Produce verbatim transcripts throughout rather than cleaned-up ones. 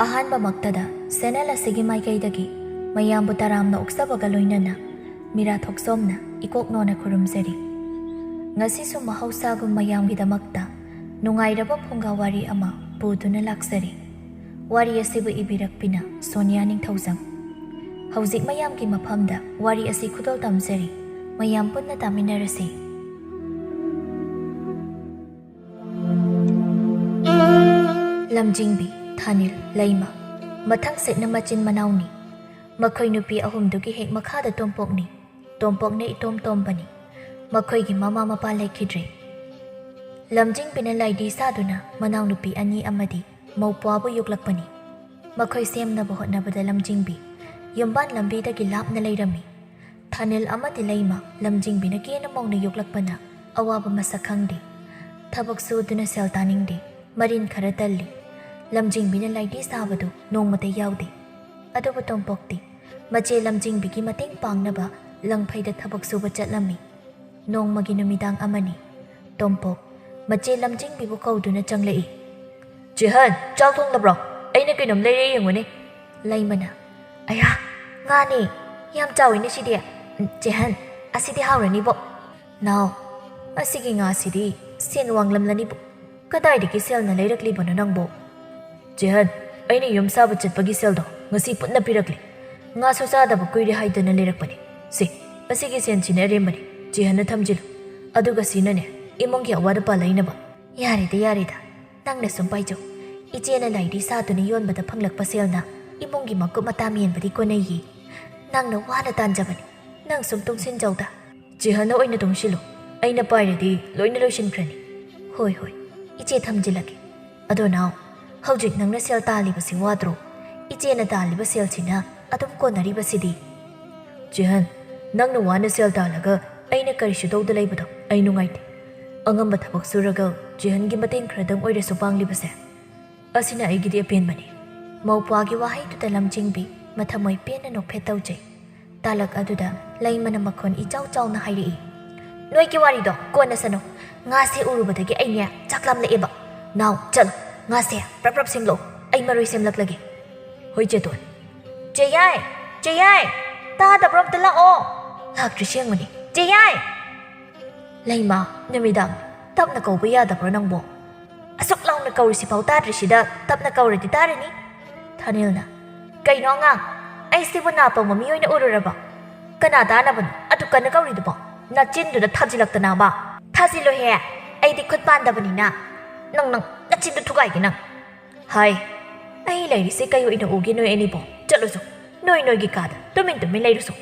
ꯑꯍꯥꯟꯕꯃꯛꯇꯗ channel ꯑꯁꯤꯒꯤ ꯃꯥꯏꯀꯩꯗꯒꯤ ꯃꯌꯥꯝꯕꯨ ꯇꯔꯥꯝꯅ ꯑꯣꯛꯆꯕꯒ ꯂꯣꯏꯅꯅ ꯃꯤꯔꯥ ꯊꯣꯛꯆꯣꯝꯅ ꯏꯀꯣꯛ ꯅꯣꯟꯅ ꯈꯨꯔꯨꯝꯖꯔꯤ꯫ ꯉꯁꯤꯁꯨ ꯃꯍꯧꯁꯥꯒꯨꯝ ꯃꯌꯥꯝꯒꯤꯗꯃꯛꯇ ꯅꯨꯡꯉꯥꯏꯔꯕ ꯐꯨꯡꯒꯥ ꯋꯥꯔꯤ ꯑꯃ ꯄꯨꯗꯨꯅ ꯂꯥꯛꯆꯔꯤ꯫ ꯋꯥꯔꯤ ꯑꯁꯤꯕꯨ ꯏꯕꯤꯔꯛꯄꯤꯅ ꯁꯣꯅꯤꯌꯥ ꯅꯤꯡꯊꯧꯖꯝ꯫ ꯍꯧꯖꯤꯛ ꯃꯌꯥꯝꯒꯤ ꯃꯐꯝꯗ ꯋꯥꯔꯤ ꯑꯁꯤ ꯈꯨꯗꯣꯜ ꯇꯝꯖꯔꯤ꯫ ꯃꯌꯥꯝ ꯄꯨꯟꯅ ꯇꯥꯃꯤꯟꯅꯔꯁꯤ꯫ ꯂꯝꯖꯤꯡꯕꯤ, ꯊꯥꯅꯤꯜ, ꯂꯩꯃ꯫ ꯃꯊꯪ ꯁꯤꯠꯅ ꯃꯆꯤꯟ ꯃꯅꯥꯎꯅꯤ꯫ ꯃꯈꯣꯏ ꯅꯨꯄꯤ ꯑꯍꯨꯝꯗꯨꯒꯤ ꯍꯦꯛ ꯃꯈꯥꯗ ꯇꯣꯝꯄꯣꯛꯅꯤ꯫ ꯇꯣꯝꯄꯣꯛꯅ ꯏꯇꯣꯝ ꯇꯣꯝꯕꯅꯤ꯫ ꯃꯈꯣꯏꯒꯤ ꯃꯃꯥ ꯃꯄꯥ ꯂꯩꯈꯤꯗ꯭ꯔꯦ꯫ ꯂꯝꯖꯤꯡꯕꯤꯅ ꯂꯥꯏꯗꯤ ꯁꯥꯗꯨꯅ ꯃꯅꯥꯎꯅꯨꯄꯤ ꯑꯅꯤ ꯑꯃꯗꯤ ꯃꯧꯄ꯭ꯋꯥꯕꯨ ꯌꯣꯛꯂꯛꯄꯅꯤ꯫ ꯃꯈꯣꯏ ꯁꯦꯝꯅꯕ ꯍꯣꯠꯅꯕꯗ ꯂꯝꯖꯤꯡꯕꯤ ꯌꯨꯝꯕꯥꯟ ꯂꯝꯕꯤꯗꯒꯤ ꯂꯥꯞꯅ ꯂꯩꯔꯝꯃꯤ꯫ ꯊꯥꯅꯤꯜ ꯑꯃꯗꯤ ꯂꯩꯃ ꯂꯝꯖꯤꯡꯕꯤꯅ ꯀꯦꯅ ꯃꯧꯅ ꯌꯣꯛꯂꯛꯄꯅ ꯑꯋꯥꯕ ꯃꯁꯛ ꯈꯪꯗꯦ꯫ ꯊꯕꯛ ꯁꯨꯗꯨꯅ ꯁꯦꯜ ꯇꯥꯅꯤꯡꯗꯦ꯫ ꯃꯔꯤꯟ ꯈꯔ ꯇꯜꯂꯤ꯫ ꯂꯝꯖꯤꯡꯕꯤꯅ ꯂꯥꯏꯗꯤ ꯁꯥꯕꯗꯨ ꯅꯣꯡꯃꯇ ꯌꯥꯎꯗꯦ꯫ ꯑꯗꯨꯕꯨ ꯇꯣꯝꯄꯣꯛꯇꯤ ꯃꯆꯦ ꯂꯝꯖꯤꯡꯕꯤꯒꯤ ꯃꯇꯦꯡ ꯄꯥꯡꯅꯕ ꯂꯪꯐꯩꯗ ꯊꯕꯛ ꯁꯨꯕ ꯆꯠꯂꯝꯃꯤ꯫ ꯅꯣꯡꯃꯒꯤ ꯅꯨꯃꯤꯗꯥꯡ ꯑꯃꯅꯤ꯫ ꯇꯣꯝꯄꯣꯛ ꯃꯆꯦ ꯂꯝꯖꯤꯡꯕꯤꯕꯨ ꯀꯧꯗꯨꯅ ꯆꯪꯂꯛꯏ꯫ "ꯆꯦꯍꯟ, ꯆꯥꯛ ꯊꯣꯡꯂꯕ꯭ꯔꯣ? ꯑꯩꯅ ꯀꯩꯅꯣꯝ ꯂꯩꯔꯦ ꯌꯦꯡꯉꯨꯅꯦ꯫" ꯂꯩꯃꯅ, "ꯑꯌꯥ, ꯉꯥꯅꯦ! ꯌꯥꯝ ꯆꯥꯎꯏꯅꯦ ꯁꯤꯗꯤ꯫ ꯎꯝ, ꯆꯦꯍꯟ, ꯑꯁꯤꯗꯤ ꯍꯥꯎꯔꯅꯤꯕꯣ꯫" "ꯅꯥꯎ, ꯑꯁꯤꯒꯤ ꯉꯥꯁꯤꯗꯤ ꯁꯦꯟ ꯋꯥꯡꯂꯝꯂꯅꯤꯕꯨ꯫ ꯀꯗꯥꯏꯗꯒꯤ ꯁꯦꯜꯅ ꯂꯩꯔꯛꯂꯤꯕꯅꯣ ꯅꯪꯕꯣ?" "ꯆꯦꯍꯟ, ꯑꯩꯅ ꯌꯨꯝ ꯁꯥꯕ ꯆꯠꯄꯒꯤ ꯁꯦꯜꯗꯣ ꯉꯁꯤ ꯄꯨꯟꯅ ꯄꯤꯔꯛꯂꯦ꯫ ꯉꯥꯁꯨ ꯆꯥꯗꯕ ꯀꯨꯏꯔꯦ ꯍꯥꯏꯗꯨꯅ ꯂꯩꯔꯛꯄꯅꯦ꯫ ꯁꯤ, ꯑꯁꯤꯒꯤ ꯁꯦꯟꯁꯤꯅ ꯑꯔꯦꯝꯕꯅꯦ꯫ ꯆꯦꯍꯟꯅ ꯊꯝꯖꯤꯜꯂꯨ꯫ ꯑꯗꯨꯒ ꯁꯤꯅꯅꯦ, ꯏꯃꯨꯡꯒꯤ ꯑꯋꯥꯠ ꯑꯄꯥ ꯂꯩꯅꯕ꯫" "ꯌꯥꯔꯦꯗ, ꯌꯥꯔꯦꯗ꯫ ꯅꯪꯅ ꯁꯨꯝ ꯄꯥꯏꯖꯧ꯫ ꯏꯆꯦꯅ ꯂꯥꯏꯗꯤ ꯁꯥꯗꯨꯅ ꯌꯣꯟꯕꯗ ꯐꯪꯂꯛꯄ ꯁꯦꯜꯅ ꯏꯃꯨꯡꯒꯤ ꯃꯀꯨꯞ ꯃꯇꯥ ꯃꯦꯟꯕꯗꯤ ꯀꯣꯟꯅꯩꯌꯦ꯫ ꯅꯪꯅ ꯋꯥꯅ ꯇꯥꯟꯖꯕꯅꯤ꯫ ꯅꯪ ꯁꯨꯝ ꯇꯨꯡꯁꯤꯟꯖꯧꯗ꯫" "ꯆꯦꯍꯟꯅ ꯑꯣꯏꯅ ꯇꯨꯡꯁꯤꯜꯂꯨ꯫ ꯑꯩꯅ ꯄꯥꯏꯔꯗꯤ ꯂꯣꯏꯅ ꯂꯣꯏꯁꯤꯟꯈ꯭ꯔꯅꯤ꯫" "ꯍꯣꯏ, ꯍꯣꯏ꯫ ꯏꯆꯦ ꯊꯝꯖꯤꯜꯂꯒꯦ꯫ ꯑꯗꯣ ꯅꯥꯎ, ꯍꯧꯖꯤꯛ ꯅꯪꯅ ꯁꯦꯜ ꯇꯥꯜꯂꯤꯕꯁꯤ ꯋꯥꯗ꯭ꯔꯣ? ꯏꯆꯦꯅ ꯇꯥꯜꯂꯤꯕ ꯁꯦꯜꯁꯤꯅ ꯑꯗꯨꯝ ꯀꯣꯟꯅꯔꯤꯕꯁꯤꯗꯤ꯫" "ꯆꯦꯍꯟ, ꯅꯪꯅ ꯋꯥꯅ ꯁꯦꯜ ꯇꯥꯜꯂꯒ ꯑꯩꯅ ꯀꯔꯤꯁꯨ ꯇꯧꯗ ꯂꯩꯕꯗꯣ ꯑꯩ ꯅꯨꯡꯉꯥꯏꯇꯦ꯫ ꯑꯉꯝꯕ ꯊꯕꯛ ꯁꯨꯔꯒ ꯆꯦꯍꯟꯒꯤ ꯃꯇꯦꯡ ꯈꯔꯗꯪ ꯑꯣꯏꯔꯁꯨ ꯄꯥꯡꯂꯤꯕꯁꯦ, ꯑꯁꯤꯅ ꯑꯩꯒꯤꯗꯤ ꯑꯄꯦꯟꯕꯅꯤ꯫" ꯃꯧꯄ꯭ꯋꯥꯒꯤ ꯋꯥꯍꯩꯗꯨꯗ ꯂꯝꯖꯤꯡꯕꯤ ꯃꯊꯃꯣꯏ ꯄꯦꯟꯅ ꯅꯣꯛꯐꯦꯠ ꯇꯧꯖꯩ꯫ ꯇꯥꯂꯛ ꯑꯗꯨꯗ ꯂꯩꯃꯅ ꯃꯈꯣꯟ ꯏꯆꯥꯎ ꯆꯥꯎꯅ ꯍꯥꯏꯔꯛꯏ, "ꯅꯣꯏꯒꯤ ꯋꯥꯔꯤꯗꯣ ꯀꯣꯟꯅ ꯁꯥꯅꯧ꯫ ꯉꯥꯁꯦ ꯎꯔꯨꯕꯗꯒꯤ ꯑꯩꯅꯦ ꯆꯥꯛ ꯂꯥꯝꯂꯛꯑꯦꯕ꯫ ꯅꯥꯎ, ꯆꯠꯂꯣ, ꯉꯥꯁꯦ ꯄ꯭ꯔꯞ ꯄ꯭ꯔꯞ ꯁꯦꯝꯂꯛꯑꯣ꯫" ꯑꯩ ꯃꯔꯣꯏ ꯁꯦꯝꯂꯛꯂꯒꯦ꯫ ꯍꯣꯏ ꯆꯦꯇꯣꯟ꯫ ꯆꯦꯌꯥꯏ! ꯆꯦꯌꯥꯏ! ꯇꯥꯗꯕ꯭ꯔꯣ? ꯑꯝꯇ ꯂꯥꯛꯑꯣ꯫ ꯂꯥꯛꯇ꯭ꯔꯤꯁꯤ ꯌꯦꯡꯉꯨꯅꯦ꯫ ꯆꯦꯌꯥꯏ! ꯂꯩꯃ, ꯅꯨꯃꯤꯗꯥꯡ ꯇꯞꯅ ꯀꯧꯕ ꯌꯥꯗꯕ꯭ꯔꯣ ꯅꯪꯕꯣ? ꯑꯁꯨꯛ ꯂꯥꯎꯅ ꯀꯧꯔꯤꯁꯤꯐꯥꯎ ꯇꯥꯗ꯭ꯔꯤꯁꯤꯗ ꯇꯞꯅ ꯀꯧꯔꯗꯤ ꯇꯥꯔꯅꯤ꯫ ꯊꯥꯅꯤꯜꯅ, ꯀꯩꯅꯣ ꯑꯉꯥꯡ, ꯑꯩꯁꯤꯕꯨ ꯅꯥ ꯄꯪꯕ ꯃꯤ ꯑꯣꯏꯅ ꯎꯔꯨꯔꯕꯣ? ꯀꯅꯥ ꯇꯥꯅꯕꯅꯣ ꯑꯗꯨ ꯀꯟꯅ ꯀꯧꯔꯤꯗꯨꯕꯣ? ꯅꯆꯤꯟꯗꯨꯗ ꯊꯥꯖꯤꯜꯂꯛꯇꯅꯕ꯫ ꯊꯥꯖꯤꯜꯂꯨꯍꯦ, ꯑꯩꯗꯤ ꯈꯨꯠ ꯄꯥꯟꯗꯕꯅꯤꯅ꯫ ꯅꯪ, ꯅꯪ, ꯅꯆꯤꯟꯗꯨ ꯊꯨꯒꯥꯏꯒꯦ ꯅꯪ꯫ ꯍꯥꯏ, ꯑꯩ ꯂꯩꯔꯤꯁꯦ ꯀꯩ ꯑꯣꯏꯅ ꯎꯒꯦ ꯅꯣꯏ ꯑꯅꯤꯕꯣ? ꯆꯠꯂꯨꯁꯨ, ꯅꯣꯏ ꯅꯣꯏꯒꯤ ꯀꯥꯗ ꯇꯨꯃꯤꯟ ꯇꯨꯃꯤꯟ ꯂꯩꯔꯨꯁꯨ꯫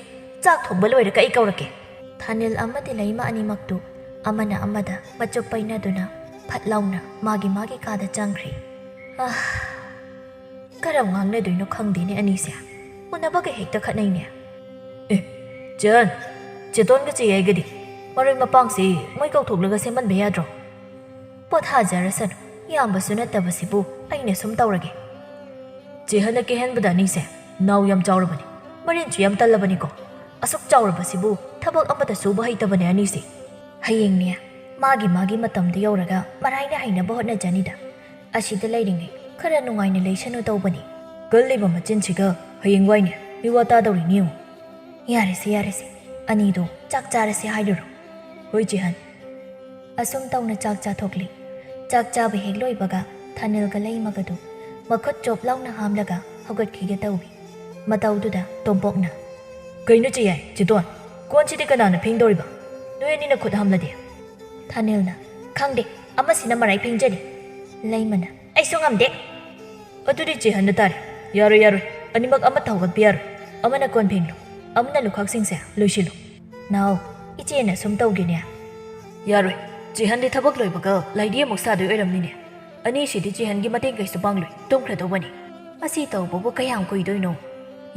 ꯆꯥꯛ ꯊꯣꯡꯕ ꯂꯣꯏꯔꯒ ꯑꯩ ꯀꯧꯔꯛꯀꯦ꯫ ꯊꯥꯅꯤꯜ ꯑꯃꯗꯤ ꯂꯩꯃ ꯑꯅꯤꯃꯛꯇꯨ ꯑꯃꯅ ꯑꯃꯗ ꯃꯆꯨꯞ ꯄꯩꯅꯗꯨꯅ ꯐꯠ ꯂꯥꯎꯅ ꯃꯥꯒꯤ ꯃꯥꯒꯤ ꯀꯥꯗ ꯆꯪꯈ꯭ꯔꯦ꯫ ꯑꯥ, ꯀꯔꯝ ꯉꯥꯡꯅꯗꯣꯏꯅꯣ ꯈꯪꯗꯦꯅꯦ ꯑꯅꯤꯁꯦ꯫ ꯎꯅꯕꯒ ꯍꯦꯛꯇ ꯈꯠꯅꯩꯅꯦ꯫ ꯑꯦ, ꯆꯦꯍꯟ, ꯆꯦꯇꯣꯟꯒ ꯆꯦꯌꯥꯏꯒꯗꯤ ꯃꯔꯣꯏ ꯃꯄꯥꯡꯁꯤ ꯃꯣꯏ ꯀꯧꯊꯣꯛꯂꯒ ꯁꯦꯝꯍꯟꯕ ꯌꯥꯗ꯭ꯔꯣ? ꯄꯣꯊꯥꯖꯔꯁꯅꯨ, ꯏꯌꯥꯝꯕꯁꯨ ꯅꯠꯇꯕꯁꯤꯕꯨ ꯑꯩꯅ ꯁꯨꯝ ꯇꯧꯔꯒꯦ꯫ ꯆꯦꯍꯟꯅ ꯀꯦꯍꯟꯕꯗ ꯑꯅꯤꯁꯦ ꯅꯥꯎ ꯌꯥꯝ ꯆꯥꯎꯔꯕꯅꯤ, ꯃꯔꯤꯟꯁꯨ ꯌꯥꯝ ꯇꯜꯂꯕꯅꯤꯀꯣ꯫ ꯑꯁꯨꯛ ꯆꯥꯎꯔꯕꯁꯤꯕꯨ ꯊꯕꯛ ꯑꯃꯇ ꯁꯨꯕ ꯍꯩꯇꯕꯅꯦ ꯑꯅꯤꯁꯦ꯫ ꯍꯌꯦꯡꯅꯦ ꯃꯥꯒꯤ ꯃꯥꯒꯤ ꯃꯇꯝꯗ ꯌꯧꯔꯒ ꯃꯔꯥꯏꯅ ꯍꯩꯅꯕ ꯍꯣꯠꯅꯖꯅꯤꯗ꯫ ꯑꯁꯤꯗ ꯂꯩꯔꯤꯉꯩ ꯈꯔ ꯅꯨꯡꯉꯥꯏꯅ ꯂꯩꯁꯅꯨ ꯇꯧꯕꯅꯤ꯫ ꯀꯜꯂꯤꯕ ꯃꯆꯤꯟꯁꯤꯒ ꯍꯌꯦꯡꯋꯥꯏꯅꯦ ꯃꯤꯋꯥ ꯇꯥꯗꯧꯔꯤꯅꯤ ꯌꯦꯡꯉꯨ꯫ ꯌꯥꯔꯦꯁꯦ, ꯌꯥꯔꯦꯁꯦ, ꯑꯅꯤꯗꯣ ꯆꯥꯛ ꯆꯥꯔꯁꯦ ꯍꯥꯏꯔꯨꯔꯣ꯫ ꯍꯣꯏ ꯆꯦꯍꯟ꯫ ꯑꯁꯨꯝ ꯇꯧꯅ ꯆꯥꯛ ꯆꯥꯊꯣꯛꯂꯤ꯫ ꯆꯥꯛ ꯆꯥꯕ ꯍꯦꯛ ꯂꯣꯏꯕꯒ ꯊꯥꯅꯤꯜꯒ ꯂꯩꯃꯒꯗꯨ ꯃꯈꯨꯠ ꯆꯣꯞ ꯂꯥꯎꯅ ꯍꯥꯝꯂꯒ ꯍꯧꯒꯠꯈꯤꯒꯦ ꯇꯧꯏ꯫ ꯃꯇꯧꯗꯨꯗ ꯇꯣꯝꯄꯣꯛꯅ, ꯀꯩꯅꯣ ꯆꯦꯌꯥꯏ, ꯆꯦꯇꯣꯟ, ꯀꯣꯟꯁꯤꯗꯤ ꯀꯅꯥꯅ ꯐꯦꯡꯗꯧꯔꯤꯕ? ꯅꯣꯏ ꯑꯅꯤꯅ ꯈꯨꯠ ꯍꯥꯝꯂꯗꯤ? ꯊꯥꯅꯤꯜꯅ, ꯈꯪꯗꯦ, ꯑꯃꯁꯤꯅ ꯃꯔꯥꯏ ꯐꯦꯡꯖꯅꯤ꯫ ꯂꯩꯃꯅ, ꯑꯩꯁꯨ ꯉꯝꯗꯦ꯫ ꯑꯗꯨꯗꯤ ꯆꯦꯍꯟꯗ ꯇꯥꯔꯦ꯫ ꯌꯥꯔꯣꯏ, ꯌꯥꯔꯣꯏ, ꯑꯅꯤꯃꯛ ꯑꯃꯠꯇ ꯍꯧꯒꯠꯄ ꯌꯥꯔꯣꯏ꯫ ꯑꯃꯅ ꯀꯣꯟ ꯐꯦꯡꯂꯨ, ꯑꯃꯅ ꯂꯨꯈꯥꯛꯁꯤꯡꯁꯦ ꯂꯣꯏꯁꯤꯜꯂꯨ꯫ ꯅꯥꯎ, ꯏꯆꯦꯅ ꯁꯨꯝ ꯇꯧꯒꯦꯅꯦ꯫ ꯌꯥꯔꯣꯏ, ꯆꯦꯍꯟꯗꯤ ꯊꯕꯛ ꯂꯣꯏꯕꯒ ꯂꯥꯏꯗꯤ ꯑꯃꯨꯛ ꯁꯥꯗꯣꯏ ꯑꯣꯏꯔꯝꯅꯤꯅꯦ꯫ ꯑꯅꯤꯁꯤꯗꯤ ꯆꯦꯍꯟꯒꯤ ꯃꯇꯦꯡ ꯀꯩꯁꯨ ꯄꯥꯡꯂꯣꯏ, ꯇꯨꯝꯈ꯭ꯔꯗꯧꯕꯅꯤ꯫ ꯑꯁꯤ ꯇꯧꯕꯕꯨ ꯀꯌꯥꯝ ꯀꯨꯏꯗꯣꯏꯅꯣ?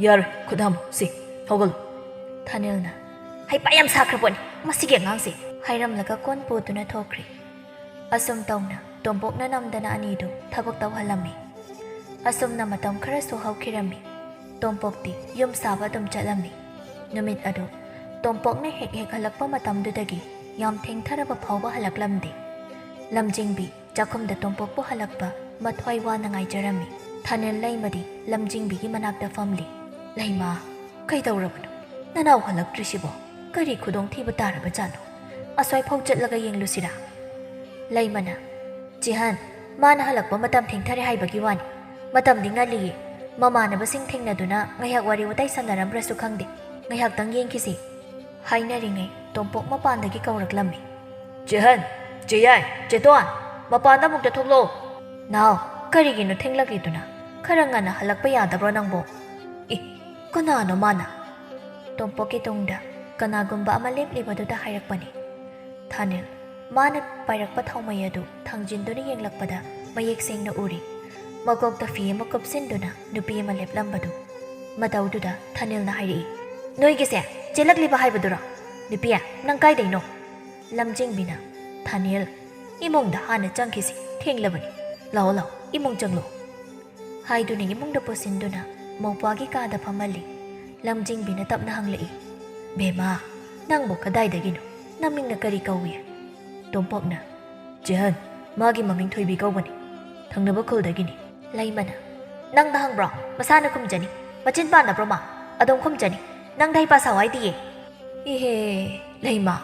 ꯌꯥꯔꯣꯏ, ꯈꯨꯠ ꯍꯥꯝꯃꯨ, ꯁꯤ, ꯍꯧꯒꯠꯂꯨ꯫ ꯊꯥꯅꯤꯜꯅ, ꯍꯩꯄꯥ ꯌꯥꯝ ꯁꯥꯈ꯭ꯔꯄꯣꯠꯅꯤ ꯃꯁꯤꯒꯤ ꯑꯉꯥꯡꯁꯦ꯫ ꯍꯥꯏꯔꯝꯂꯒ ꯀꯣꯟ ꯄꯨꯗꯨꯅ ꯊꯣꯛꯈ꯭ꯔꯦ꯫ ꯑꯁꯨꯝ ꯇꯧꯅ ꯇꯣꯝꯄꯣꯛꯅ ꯅꯝꯗꯅ ꯑꯅꯤꯗꯨ ꯊꯕꯛ ꯇꯧꯍꯜꯂꯝꯃꯤ꯫ ꯑꯁꯨꯝꯅ ꯃꯇꯝ ꯈꯔꯁꯨ ꯍꯧꯈꯤꯔꯝꯃꯤ꯫ ꯇꯣꯝꯄꯣꯛꯇꯤ ꯌꯨꯝ ꯁꯥꯕ ꯑꯗꯨꯝ ꯆꯠꯂꯝꯃꯤ꯫ ꯅꯨꯃꯤꯠ ꯑꯗꯨ ꯇꯣꯝꯄꯣꯛꯅ ꯍꯦꯛ ꯍꯦꯛ ꯍꯜꯂꯛꯄ ꯃꯇꯝꯗꯨꯗꯒꯤ ꯌꯥꯝ ꯊꯦꯡꯊꯔꯕ ꯐꯥꯎꯕ ꯍꯜꯂꯛꯂꯝꯗꯦ꯫ ꯂꯝꯖꯤꯡꯕꯤ ꯆꯥꯛꯈꯨꯝꯗ ꯇꯣꯝꯄꯣꯛꯄꯨ ꯍꯜꯂꯛꯄ ꯃꯊ꯭ꯋꯥꯏ ꯋꯥꯅ ꯉꯥꯏꯖꯔꯝꯃꯤ꯫ ꯊꯥꯅꯤꯜ ꯂꯩꯃꯗꯤ ꯂꯝꯖꯤꯡꯕꯤꯒꯤ ꯃꯅꯥꯛꯇ ꯐꯝꯂꯤ꯫ "ꯂꯩꯃ, ꯀꯩꯗꯧꯔꯕꯅꯣ? ꯅꯅꯥꯎ ꯍꯜꯂꯛꯇ꯭ꯔꯤꯁꯤꯕꯣ? ꯀꯔꯤ ꯈꯨꯗꯣꯡꯊꯤꯕ ꯇꯥꯔꯕꯖꯥꯠꯅꯣ? ꯑꯁ꯭ꯋꯥꯏꯐꯥꯎ ꯆꯠꯂꯒ ꯌꯦꯡꯂꯨꯁꯤꯔꯥ?" ꯂꯩꯃꯅ, "ꯆꯦꯍꯟ, ꯃꯥꯅ ꯍꯜꯂꯛꯄ ꯃꯇꯝ ꯊꯦꯡꯊꯔꯦ ꯍꯥꯏꯕꯒꯤ ꯋꯥꯅꯤ꯫ ꯃꯇꯝꯗꯤ ꯉꯜꯂꯤꯌꯦ꯫ ꯃꯃꯥꯟꯅꯕꯁꯤꯡ ꯊꯦꯡꯅꯗꯨꯅ ꯉꯥꯏꯍꯥꯛ ꯋꯥꯔꯤ ꯋꯥꯇꯥꯏ ꯁꯥꯟꯅꯔꯝꯕ꯭ꯔꯁꯨ ꯈꯪꯗꯦ꯫ ꯉꯥꯏꯍꯥꯛꯇꯪ ꯌꯦꯡꯈꯤꯁꯤ꯫" ꯍꯥꯏꯅꯔꯤꯉꯩ ꯇꯣꯝꯄꯣꯛ ꯃꯄꯥꯟꯗꯒꯤ ꯀꯧꯔꯛꯂꯝꯃꯤ꯫ "ꯆꯦꯍꯟ, ꯆꯦꯌꯥꯏ, ꯆꯦꯇꯣꯟ, ꯃꯄꯥꯟꯗ ꯑꯃꯨꯛꯇ ꯊꯣꯛꯂꯛꯑꯣ꯫" "ꯅꯥꯎ, ꯀꯔꯤꯒꯤꯅꯣ ꯊꯦꯡꯂꯛꯂꯤꯗꯨꯅ? ꯈꯔ ꯉꯟꯅ ꯍꯜꯂꯛꯄ ꯌꯥꯗꯕ꯭ꯔꯣ ꯅꯪꯕꯣ?" "ꯑꯦ, ꯀꯅꯥꯅꯣ ꯃꯥꯅ?" ꯇꯣꯝꯄꯣꯛꯀꯤ ꯇꯨꯡꯗ ꯀꯅꯥꯒꯨꯝꯕ ꯑꯃ ꯂꯦꯞꯂꯤꯕꯗꯨꯗ ꯍꯥꯏꯔꯛꯄꯅꯤ꯫ ꯊꯥꯅꯤꯜ, ꯃꯥꯅ ꯄꯥꯏꯔꯛꯄ ꯊꯥꯎꯃꯩ ꯑꯗꯨ ꯊꯥꯡꯖꯤꯟꯗꯨꯅ ꯌꯦꯡꯂꯛꯄꯗ ꯃꯌꯦꯛ ꯁꯦꯡꯅ ꯎꯔꯤ꯫ ꯃꯀꯣꯛꯇ ꯐꯤ ꯑꯃ ꯀꯨꯞꯁꯤꯟꯗꯨꯅ ꯅꯨꯄꯤ ꯑꯃ ꯂꯦꯞꯂꯝꯕꯗꯨ꯫ ꯃꯇꯧꯗꯨꯗ ꯊꯥꯅꯤꯜꯅ ꯍꯥꯏꯔꯛꯏ, "ꯅꯣꯏꯒꯤꯁꯦ ꯆꯦꯜꯂꯛꯂꯤꯕ ꯍꯥꯏꯕꯗꯨꯔꯣ? ꯅꯨꯄꯤ, ꯅꯪ ꯀꯥꯏꯗꯩꯅꯣ?" ꯂꯝꯖꯤꯡꯕꯤꯅ, "ꯊꯥꯅꯤꯜ, ꯏꯃꯨꯡꯗ ꯍꯥꯟꯅ ꯆꯪꯈꯤꯁꯤ, ꯊꯦꯡꯂꯕꯅꯤ꯫ ꯂꯥꯛꯑꯣ, ꯂꯥꯛꯑꯣ, ꯏꯃꯨꯡ ꯆꯪꯂꯣ꯫" ꯍꯥꯏꯗꯨꯅ ꯏꯃꯨꯡꯗ ꯄꯨꯁꯤꯟꯗꯨꯅ ꯃꯧꯄ꯭ꯋꯥꯒꯤ ꯀꯥꯗ ꯐꯝꯍꯜꯂꯤ꯫ ꯂꯝꯖꯤꯡꯕꯤꯅ ꯇꯞꯅ ꯍꯪꯂꯛꯏ, "ꯕꯦꯝꯃ, ꯅꯪꯕꯨ ꯀꯗꯥꯏꯗꯒꯤꯅꯣ? ꯅꯃꯤꯡꯅ ꯀꯔꯤ ꯀꯧꯏ?" ꯇꯣꯝꯄꯣꯛꯅ, "ꯆꯦꯍꯟ, ꯃꯥꯒꯤ ꯃꯃꯤꯡ ꯊꯣꯏꯕꯤ ꯀꯧꯕꯅꯤ꯫ ꯊꯪꯅꯕ ꯈꯨꯜꯗꯒꯤꯅꯤ꯫" ꯂꯩꯃꯅ, "ꯅꯪꯗ ꯍꯪꯕ꯭ꯔꯣ? ꯃꯁꯥꯅ ꯈꯨꯝꯖꯅꯤ꯫ ꯃꯆꯤꯟ ꯄꯥꯟꯗꯕ꯭ꯔꯣ ꯃꯥ? ꯑꯗꯨꯝ ꯈꯨꯝꯖꯅꯤ꯫ ꯅꯪꯗ ꯍꯩꯄꯥ ꯁꯥꯎ ꯍꯥꯏꯗꯤꯌꯦ꯫" "ꯏꯍꯦ, ꯂꯩꯃ,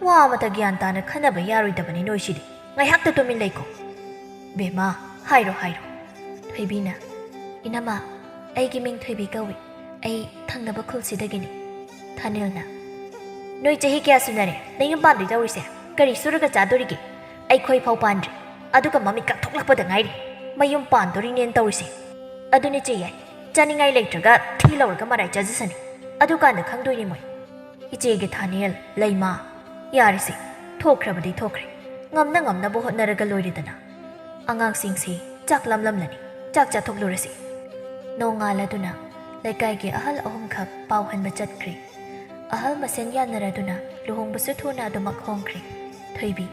ꯋꯥ ꯑꯃꯇ ꯒ꯭ꯌꯥꯟ ꯇꯥꯅ ꯈꯟꯅꯕ ꯌꯥꯔꯣꯏꯗꯕꯅꯤ ꯅꯣꯏꯁꯤꯗꯤ꯫ ꯉꯥꯏꯍꯥꯛꯇ ꯇꯨꯃꯤꯟ ꯂꯩꯀꯣ꯫" "ꯕꯦꯝꯃ, ꯍꯥꯏꯔꯣ, ꯍꯥꯏꯔꯣ꯫" ꯊꯣꯏꯕꯤꯅ, "ꯏꯅꯝꯃ, ꯑꯩꯒꯤ ꯃꯤꯡ ꯊꯣꯏꯕꯤ ꯀꯧꯏ꯫ ꯑꯩ ꯊꯪꯅꯕ ꯈꯨꯜꯁꯤꯗꯒꯤꯅꯤ꯫" ꯊꯥꯅꯤꯜꯅ, "ꯅꯣꯏ ꯆꯍꯤ ꯀꯌꯥ ꯁꯨꯅꯔꯦ? ꯅꯌꯨꯝ ꯄꯥꯟꯗꯣꯏ ꯇꯧꯔꯤꯁꯦ? ꯀꯔꯤ ꯁꯨꯔꯒ ꯆꯥꯗꯣꯔꯤꯒꯦ? ꯑꯩꯈꯣꯏ ꯐꯥꯎ ꯄꯥꯟꯗ꯭ꯔꯤ꯫ ꯑꯗꯨꯒ ꯃꯃꯤꯠ ꯀꯥꯊꯣꯛꯂꯛꯄꯗ ꯉꯥꯏꯔꯤ꯫ ꯃꯌꯨꯝ ꯄꯥꯟꯗꯣꯔꯤꯅꯦꯅ ꯇꯧꯔꯤꯁꯦ꯫ ꯑꯗꯨꯅꯦ ꯆꯦ ꯌꯥꯏ, ꯆꯥꯅꯤꯡꯉꯥꯏ ꯂꯩꯇ꯭ꯔꯒ ꯊꯤ ꯂꯧꯔꯒ ꯃꯔꯥꯏ ꯆꯥꯖꯁꯅꯤ꯫ ꯑꯗꯨꯀꯥꯟꯗ ꯈꯪꯗꯣꯏꯅꯤ ꯃꯣꯏ꯫" "ꯏꯆꯦꯒꯤ ꯊꯥꯅꯦꯜ, ꯂꯩꯃ, ꯌꯥꯔꯤꯁꯦ, ꯊꯣꯛꯈ꯭ꯔꯕꯗꯤ ꯊꯣꯛꯈ꯭ꯔꯦ꯫ ꯉꯝꯅ ꯉꯝꯅꯕ ꯍꯣꯠꯅꯔꯒ ꯂꯣꯏꯔꯦꯗꯅ꯫ ꯑꯉꯥꯡꯁꯤꯡꯁꯤ ꯆꯥꯛ ꯂꯥꯝꯂꯝꯂꯅꯤ, ꯆꯥꯛ ꯆꯥꯊꯣꯛꯂꯨꯔꯁꯤ꯫" ꯅꯣꯡꯉꯥꯜꯂꯗꯨꯅ ꯂꯩꯀꯥꯏꯒꯤ ꯑꯍꯜ ꯑꯍꯨꯝꯈꯛ ꯄꯥꯎ ꯍꯟꯕ ꯆꯠꯈ꯭ꯔꯦ꯫ ꯑꯍꯜ ꯃꯁꯦꯟ ꯌꯥꯅꯔꯗꯨꯅ ꯂꯨꯍꯣꯡꯕꯁꯨ ꯊꯨꯅ ꯑꯗꯨꯃꯛ ꯍꯣꯡꯈ꯭ꯔꯦ꯫ ꯊꯣꯏꯕꯤ,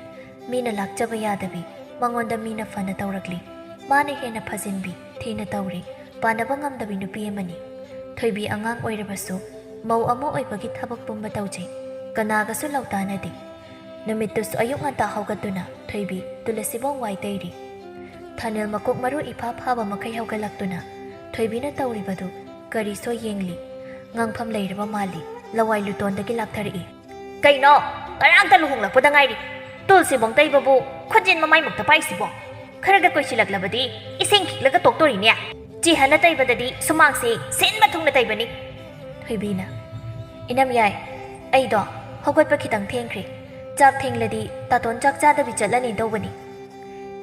ꯃꯤꯅ ꯂꯥꯛꯆꯕ ꯌꯥꯗꯕꯤ, ꯃꯉꯣꯟꯗ ꯃꯤꯅ ꯐꯅ ꯇꯧꯔꯛꯂꯤ꯫ ꯃꯥꯅ ꯍꯦꯟꯅ ꯐꯖꯤꯟꯕꯤ, ꯊꯤꯅ ꯇꯧꯔꯤ꯫ ꯄꯥꯟꯅꯕ ꯉꯝꯗꯕꯤ ꯅꯨꯄꯤ ꯑꯃꯅꯤ꯫ ꯊꯣꯏꯕꯤ ꯑꯉꯥꯡ ꯑꯣꯏꯔꯕꯁꯨ ꯃꯧ ꯑꯃ ꯑꯣꯏꯕꯒꯤ ꯊꯕꯛ ꯄꯨꯝꯕ ꯇꯧꯖꯩ꯫ ꯀꯅꯥꯒꯁꯨ ꯂꯧꯇꯥꯅꯗꯦ꯫ ꯅꯨꯃꯤꯠꯇꯨꯁꯨ ꯑꯌꯨꯛ ꯉꯟꯇꯥ ꯍꯧꯒꯠꯇꯨꯅ ꯊꯣꯏꯕꯤ ꯇꯨꯂꯁꯤꯕꯣꯡ ꯋꯥꯏ ꯇꯩꯔꯤ꯫ ꯊꯥꯅꯤꯜ ꯃꯀꯣꯛ ꯃꯔꯨ ꯏꯐꯥ ꯐꯥꯕ ꯃꯈꯩ ꯍꯧꯒꯠꯂꯛꯇꯨꯅ ꯊꯣꯏꯕꯤꯅ ꯇꯧꯔꯤꯕꯗꯨ ꯀꯔꯤꯁꯣ ꯌꯦꯡꯂꯤ꯫ ꯉꯥꯡꯐꯝ ꯂꯩꯔꯕ ꯃꯥꯜꯂꯤ꯫ ꯂꯋꯥꯏ ꯂꯨꯇꯣꯟꯗꯒꯤ ꯂꯥꯛꯊꯔꯛꯏ꯫ "ꯀꯩꯅꯣ? ꯉꯔꯥꯡꯇ ꯂꯨꯍꯣꯡꯂꯛꯄꯗ ꯉꯥꯏꯔꯤ꯫ ꯇꯨꯜꯁꯤꯕꯣꯡ ꯇꯩꯕꯕꯨ ꯈꯨꯖꯤꯟ ꯃꯃꯥꯏꯃꯛꯇ ꯄꯥꯏꯁꯤꯕꯣ? ꯈꯔꯒ ꯀꯣꯏꯁꯤꯜꯂꯛꯂꯕꯗꯤ ꯏꯁꯤꯡ ꯈꯤꯛꯂꯒ ꯇꯣꯛꯇꯣꯔꯤꯅꯦ꯫ ꯆꯤꯍꯟꯅ ꯇꯩꯕꯗꯗꯤ ꯁꯨꯃꯥꯡꯁꯦ ꯁꯤꯟꯕ ꯊꯨꯡꯅ ꯇꯩꯕꯅꯤ꯫" ꯊꯣꯏꯕꯤꯅ, "ꯏꯅꯝ ꯌꯥꯏ, ꯑꯩꯗꯣ ꯍꯧꯒꯠꯄ ꯈꯤꯇꯪ ꯊꯦꯡꯈ꯭ꯔꯦ꯫ ꯆꯥꯛ ꯊꯦꯡꯂꯗꯤ ꯇꯥꯇꯣꯟ ꯆꯥꯛ ꯆꯥꯗꯕꯤ ꯆꯠꯂꯅꯤ ꯇꯧꯕꯅꯤ꯫"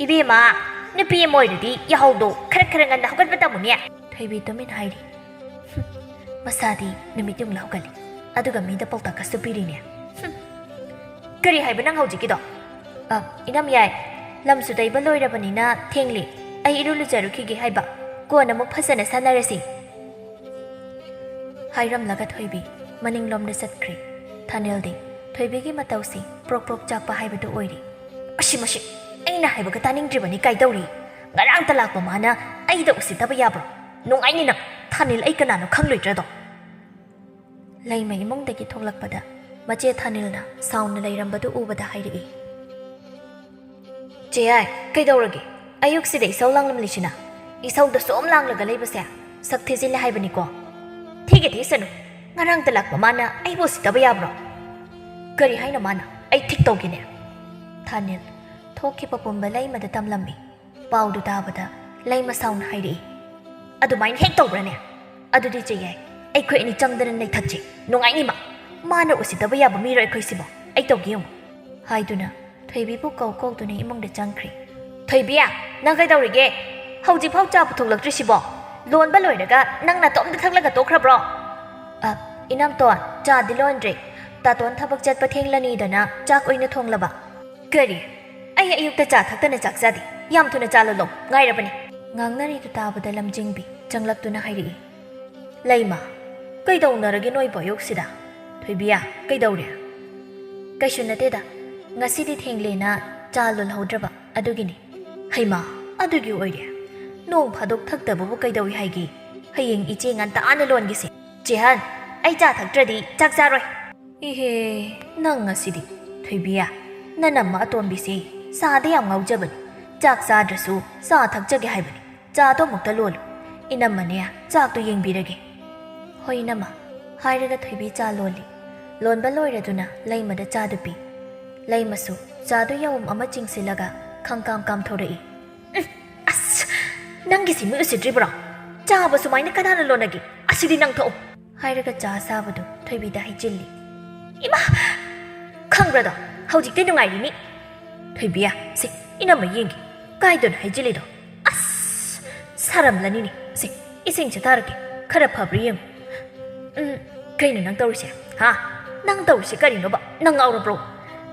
"ꯏꯕꯦꯝꯃ, ꯅꯨꯄꯤ ꯑꯃ ꯑꯣꯏꯔꯗꯤ ꯌꯥꯍꯧꯗꯣ ꯈꯔ ꯈꯔ ꯉꯟꯅ ꯍꯧꯒꯠꯄ ꯇꯝꯃꯨꯅꯦ꯫" ꯊꯣꯏꯕꯤ ꯇꯨꯃꯤꯟ ꯍꯥꯏꯔꯤ꯫ "ꯍꯨꯝ, ꯃꯁꯥꯗꯤ ꯅꯨꯃꯤꯠ ꯌꯨꯡꯂ ꯍꯧꯒꯠꯂꯤ, ꯑꯗꯨꯒ ꯃꯤꯗ ꯄꯥꯎꯇꯥꯛꯀꯁꯨ ꯄꯤꯔꯤꯅꯦ꯫ ꯍꯨꯝ, ꯀꯔꯤ ꯍꯥꯏꯕ ꯅꯪ ꯍꯧꯖꯤꯛꯀꯤꯗꯣ?" "ꯑ, ꯏꯅꯝ ꯌꯥꯏ, ꯂꯝꯁꯨ ꯇꯩꯕ ꯂꯣꯏꯔꯕꯅꯤꯅ ꯊꯦꯡꯂꯤ꯫ ꯑꯩ ꯏꯔꯨ ꯂꯨꯖꯔꯨꯈꯤꯒꯦ ꯍꯥꯏꯕ꯫ ꯀꯣꯟꯅ ꯑꯃꯨꯛ ꯐꯖꯅ ꯁꯥꯟꯅꯔꯁꯤ꯫" ꯍꯥꯏꯔꯝꯂꯒ ꯊꯣꯏꯕꯤ ꯃꯅꯤꯡꯂꯣꯝꯗ ꯆꯠꯈ꯭ꯔꯦ꯫ ꯊꯥꯅꯤꯜꯗꯤ ꯊꯣꯏꯕꯤꯒꯤ ꯃꯇꯧꯁꯤ ꯄ꯭ꯔꯣꯛ ꯄ꯭ꯔꯣꯛ ꯆꯥꯛꯄ ꯍꯥꯏꯕꯗꯨ ꯑꯣꯏꯔꯦ꯫ "ꯑꯁꯤ ꯃꯁꯤ ꯑꯩꯅ ꯍꯥꯏꯕꯒ ꯇꯥꯅꯤꯡꯗ꯭ꯔꯤꯕꯅꯤ ꯀꯥꯏꯗꯧꯔꯤ? ꯉꯔꯥꯡꯇ ꯂꯥꯛꯄ ꯃꯥꯅ ꯑꯩꯗ ꯎꯁꯤꯠꯇꯕ ꯌꯥꯕ꯭ꯔꯣ? ꯅꯨꯡꯉꯥꯏꯅꯤ ꯅꯪ, ꯊꯥꯅꯤꯜ ꯑꯩ ꯀꯅꯥꯅꯣ ꯈꯪꯂꯣꯏꯗ꯭ꯔꯗꯣ?" ꯂꯩꯃ ꯏꯃꯨꯡꯗꯒꯤ ꯊꯣꯛꯂꯛꯄꯗ ꯃꯆꯦ ꯊꯥꯅꯤꯜꯅ ꯁꯥꯎꯅ ꯂꯩꯔꯝꯕꯗꯨ ꯎꯕꯗ ꯍꯥꯏꯔꯛꯏ꯫ "ꯆꯦ ꯌꯥꯏ, ꯀꯩꯗꯧꯔꯒꯦ? ꯑꯌꯨꯛꯁꯤꯗ ꯏꯁꯧ ꯂꯥꯡꯂꯝꯂꯤꯁꯤꯅ? ꯏꯁꯧꯗ ꯁꯨꯝ ꯂꯥꯡꯂꯒ ꯂꯩꯕꯁꯦ ꯁꯛ ꯊꯤꯖꯤꯜꯂꯦ ꯍꯥꯏꯕꯅꯤꯀꯣ꯫ ꯊꯤꯒꯦ ꯊꯤꯁꯅꯨ, ꯉꯔꯥꯡꯇ ꯂꯥꯛꯄ ꯃꯥꯅ ꯑꯩꯕꯨ ꯎꯁꯤꯠꯇꯕ ꯌꯥꯕ꯭ꯔꯣ?" "ꯀꯔꯤ ꯍꯥꯏꯅꯣ ꯃꯥꯅ? ꯑꯩ ꯊꯤꯛ ꯇꯧꯒꯦꯅꯦ꯫" ꯊꯥꯅꯤꯜ ꯊꯣꯛꯈꯤꯕ ꯄꯨꯝꯕ ꯂꯩꯃꯗ ꯇꯝꯂꯝꯃꯤ꯫ ꯄꯥꯎꯗꯨ ꯇꯥꯕꯗ ꯂꯩꯃ ꯁꯥꯎꯅ ꯍꯥꯏꯔꯛꯏ꯫ "ꯑꯗꯨꯃꯥꯏꯅ ꯍꯦꯛ ꯇꯧꯕ꯭ꯔꯅꯦ? ꯑꯗꯨꯗꯤ ꯆꯦ ꯌꯥꯏ, ꯑꯩꯈꯣꯏ ꯑꯅꯤ ꯆꯪꯗꯅ ꯅꯩꯊꯠꯁꯤ꯫ ꯅꯨꯡꯉꯥꯏꯅꯤꯃ꯫ ꯃꯥꯅ ꯎꯁꯤꯠꯇꯕ ꯌꯥꯕ ꯃꯤꯔꯣ ꯑꯩꯈꯣꯏꯁꯤꯕꯣ? ꯑꯩ ꯇꯧꯒꯦ ꯌꯦꯡꯉꯨ꯫" ꯍꯥꯏꯗꯨꯅ ꯊꯣꯏꯕꯤꯕꯨ ꯀꯧ ꯀꯧꯗꯨꯅ ꯏꯃꯨꯡꯗ ꯆꯪꯈ꯭ꯔꯦ꯫ "ꯊꯣꯏꯕꯤ, ꯅꯪ ꯀꯩꯗꯧꯔꯤꯒꯦ? ꯍꯧꯖꯤꯛꯐꯥꯎ ꯆꯥ ꯄꯨꯊꯣꯛꯂꯛꯇ꯭ꯔꯤꯁꯤꯕꯣ? ꯂꯣꯟꯕ ꯂꯣꯏꯔꯒ ꯅꯪ ꯅꯇꯣꯝꯇ ꯊꯛꯂꯒ ꯇꯣꯛꯈ꯭ꯔꯕ꯭ꯔꯣ?" "ꯑ, ꯏꯅꯝꯇꯣꯟ, ꯆꯥꯗꯤ ꯂꯣꯟꯗ꯭ꯔꯤ꯫ ꯇꯥꯇꯣꯟ ꯊꯕꯛ ꯆꯠꯄ ꯊꯦꯡꯂꯅꯤꯗꯅ ꯆꯥꯛ ꯑꯣꯏꯅ ꯊꯣꯡꯂꯕ꯫" "ꯀꯔꯤ? ꯑꯩ ꯑꯌꯨꯛꯇ ꯆꯥ ꯊꯛꯇꯅ ꯆꯥꯛ ꯆꯥꯗꯦ꯫ ꯌꯥꯝ ꯊꯨꯅ ꯆꯥ ꯂꯣꯜꯂꯣ, ꯉꯥꯏꯔꯕꯅꯤ꯫" ꯉꯥꯡꯅꯔꯤꯗꯨ ꯇꯥꯕꯗ ꯂꯝꯖꯤꯡꯕꯤ ꯆꯪꯂꯛꯇꯨꯅ ꯍꯥꯏꯔꯛꯏ꯫ "ꯂꯩꯃ, ꯀꯩꯗꯧꯅꯔꯒꯦ ꯅꯣꯏꯕꯨ ꯑꯌꯨꯛꯁꯤꯗ? ꯊꯣꯏꯕꯤꯌꯥ, ꯀꯩꯗꯧꯔꯦ?" "ꯀꯩꯁꯨ ꯅꯠꯇꯦꯗ, ꯉꯁꯤꯗꯤ ꯊꯦꯡꯂꯦꯅ ꯆꯥ ꯂꯣꯜꯍꯧꯗ꯭ꯔꯕ, ꯑꯗꯨꯒꯤꯅꯤ꯫" "ꯍꯩꯃꯥ, ꯑꯗꯨꯒꯤ ꯑꯣꯏꯔꯦ? ꯅꯣꯡ ꯐꯥꯗꯣꯛ ꯊꯛꯇꯕꯕꯨ ꯀꯩꯗꯧꯏ ꯍꯥꯏꯒꯦ? ꯍꯌꯦꯡ ꯏꯆꯦ ꯉꯟꯇꯥꯅ ꯂꯣꯟꯒꯦꯁꯦ꯫ ꯆꯦꯍꯟ, ꯑꯩ ꯆꯥ ꯊꯛꯇ꯭ꯔꯗꯤ ꯆꯥꯛ ꯆꯥꯔꯣꯏ꯫" "ꯏꯍꯦ, ꯅꯪ ꯉꯁꯤꯗꯤ꯫ ꯊꯣꯏꯕꯤꯌꯥ, ꯅꯅꯝꯃ ꯑꯇꯣꯝꯕꯤꯁꯦ ꯆꯥꯗ ꯌꯥꯝ ꯉꯥꯎꯖꯕꯅꯤ꯫ ꯆꯥꯛ ꯆꯥꯗ꯭ꯔꯁꯨ ꯆꯥ ꯊꯛꯆꯒꯦ ꯍꯥꯏꯕꯅꯤ꯫ ꯆꯥꯗꯣ ꯑꯃꯨꯛꯇ ꯂꯣꯜꯂꯨ꯫ ꯏꯅꯝꯃꯅꯦ ꯆꯥꯛꯇꯣ ꯌꯦꯡꯕꯤꯔꯒꯦ꯫ "ꯍꯣꯏ ꯏꯅꯝꯃ" ꯍꯥꯏꯔꯒ ꯊꯣꯏꯕꯤ ꯆꯥ ꯂꯣꯜꯂꯤ꯫ ꯂꯣꯟꯕ ꯂꯣꯏꯔꯗꯨꯅ ꯂꯩꯃꯗ ꯆꯥꯗꯨ ꯄꯤ꯫ ꯂꯩꯃꯁꯨ ꯆꯥꯗꯨ ꯌꯥꯎꯝ ꯑꯃ ꯆꯤꯡꯁꯤꯜꯂꯒ ꯈꯪꯀꯥꯝ ꯀꯥꯝꯊꯣꯔꯛꯏ꯫ "ꯎꯝ, ꯑꯁ, ꯅꯪꯒꯤꯁꯤ ꯃꯤ ꯎꯁꯤꯠꯇ꯭ꯔꯤꯕ꯭ꯔꯣ? ꯆꯥꯕ ꯁꯨꯃꯥꯏꯅ ꯀꯅꯥꯅ ꯂꯣꯟꯅꯒꯦ? ꯑꯁꯤꯗꯤ ꯅꯪ ꯊꯛꯑꯣ" ꯍꯥꯏꯔꯒ ꯆꯥ ꯑꯁꯥꯕꯗꯨ ꯊꯣꯏꯕꯤꯗ ꯍꯩꯖꯤꯜꯂꯤ꯫ "ꯏꯃꯥ! ꯈꯪꯕ꯭ꯔꯗꯣ, ꯍꯧꯖꯤꯛꯇꯤ ꯅꯨꯡꯉꯥꯏꯔꯤꯅꯤ꯫ ꯊꯣꯏꯕꯤꯌꯥ, ꯁꯦ, ꯏꯅꯝꯃ ꯌꯦꯡꯒꯦ꯫ ꯀꯥꯏꯗꯅꯣ ꯍꯩꯖꯤꯜꯂꯤꯗꯣ? ꯑꯁ! ꯁꯥꯔꯝꯂꯅꯤꯅꯦ꯫ ꯁꯦ, ꯏꯁꯤꯡꯁꯦ ꯊꯥꯔꯛꯀꯦ꯫ ꯈꯔ ꯐꯕ꯭ꯔꯥ ꯌꯦꯡꯉꯨ꯫ ꯎꯝ, ꯀꯩꯅꯣ ꯅꯪ ꯇꯧꯔꯤꯁꯦ? ꯍꯥ? ꯅꯪ ꯇꯧꯔꯤꯁꯦ ꯀꯔꯤꯅꯣꯕ? ꯅꯪ ꯉꯥꯎꯔꯕ꯭ꯔꯣ?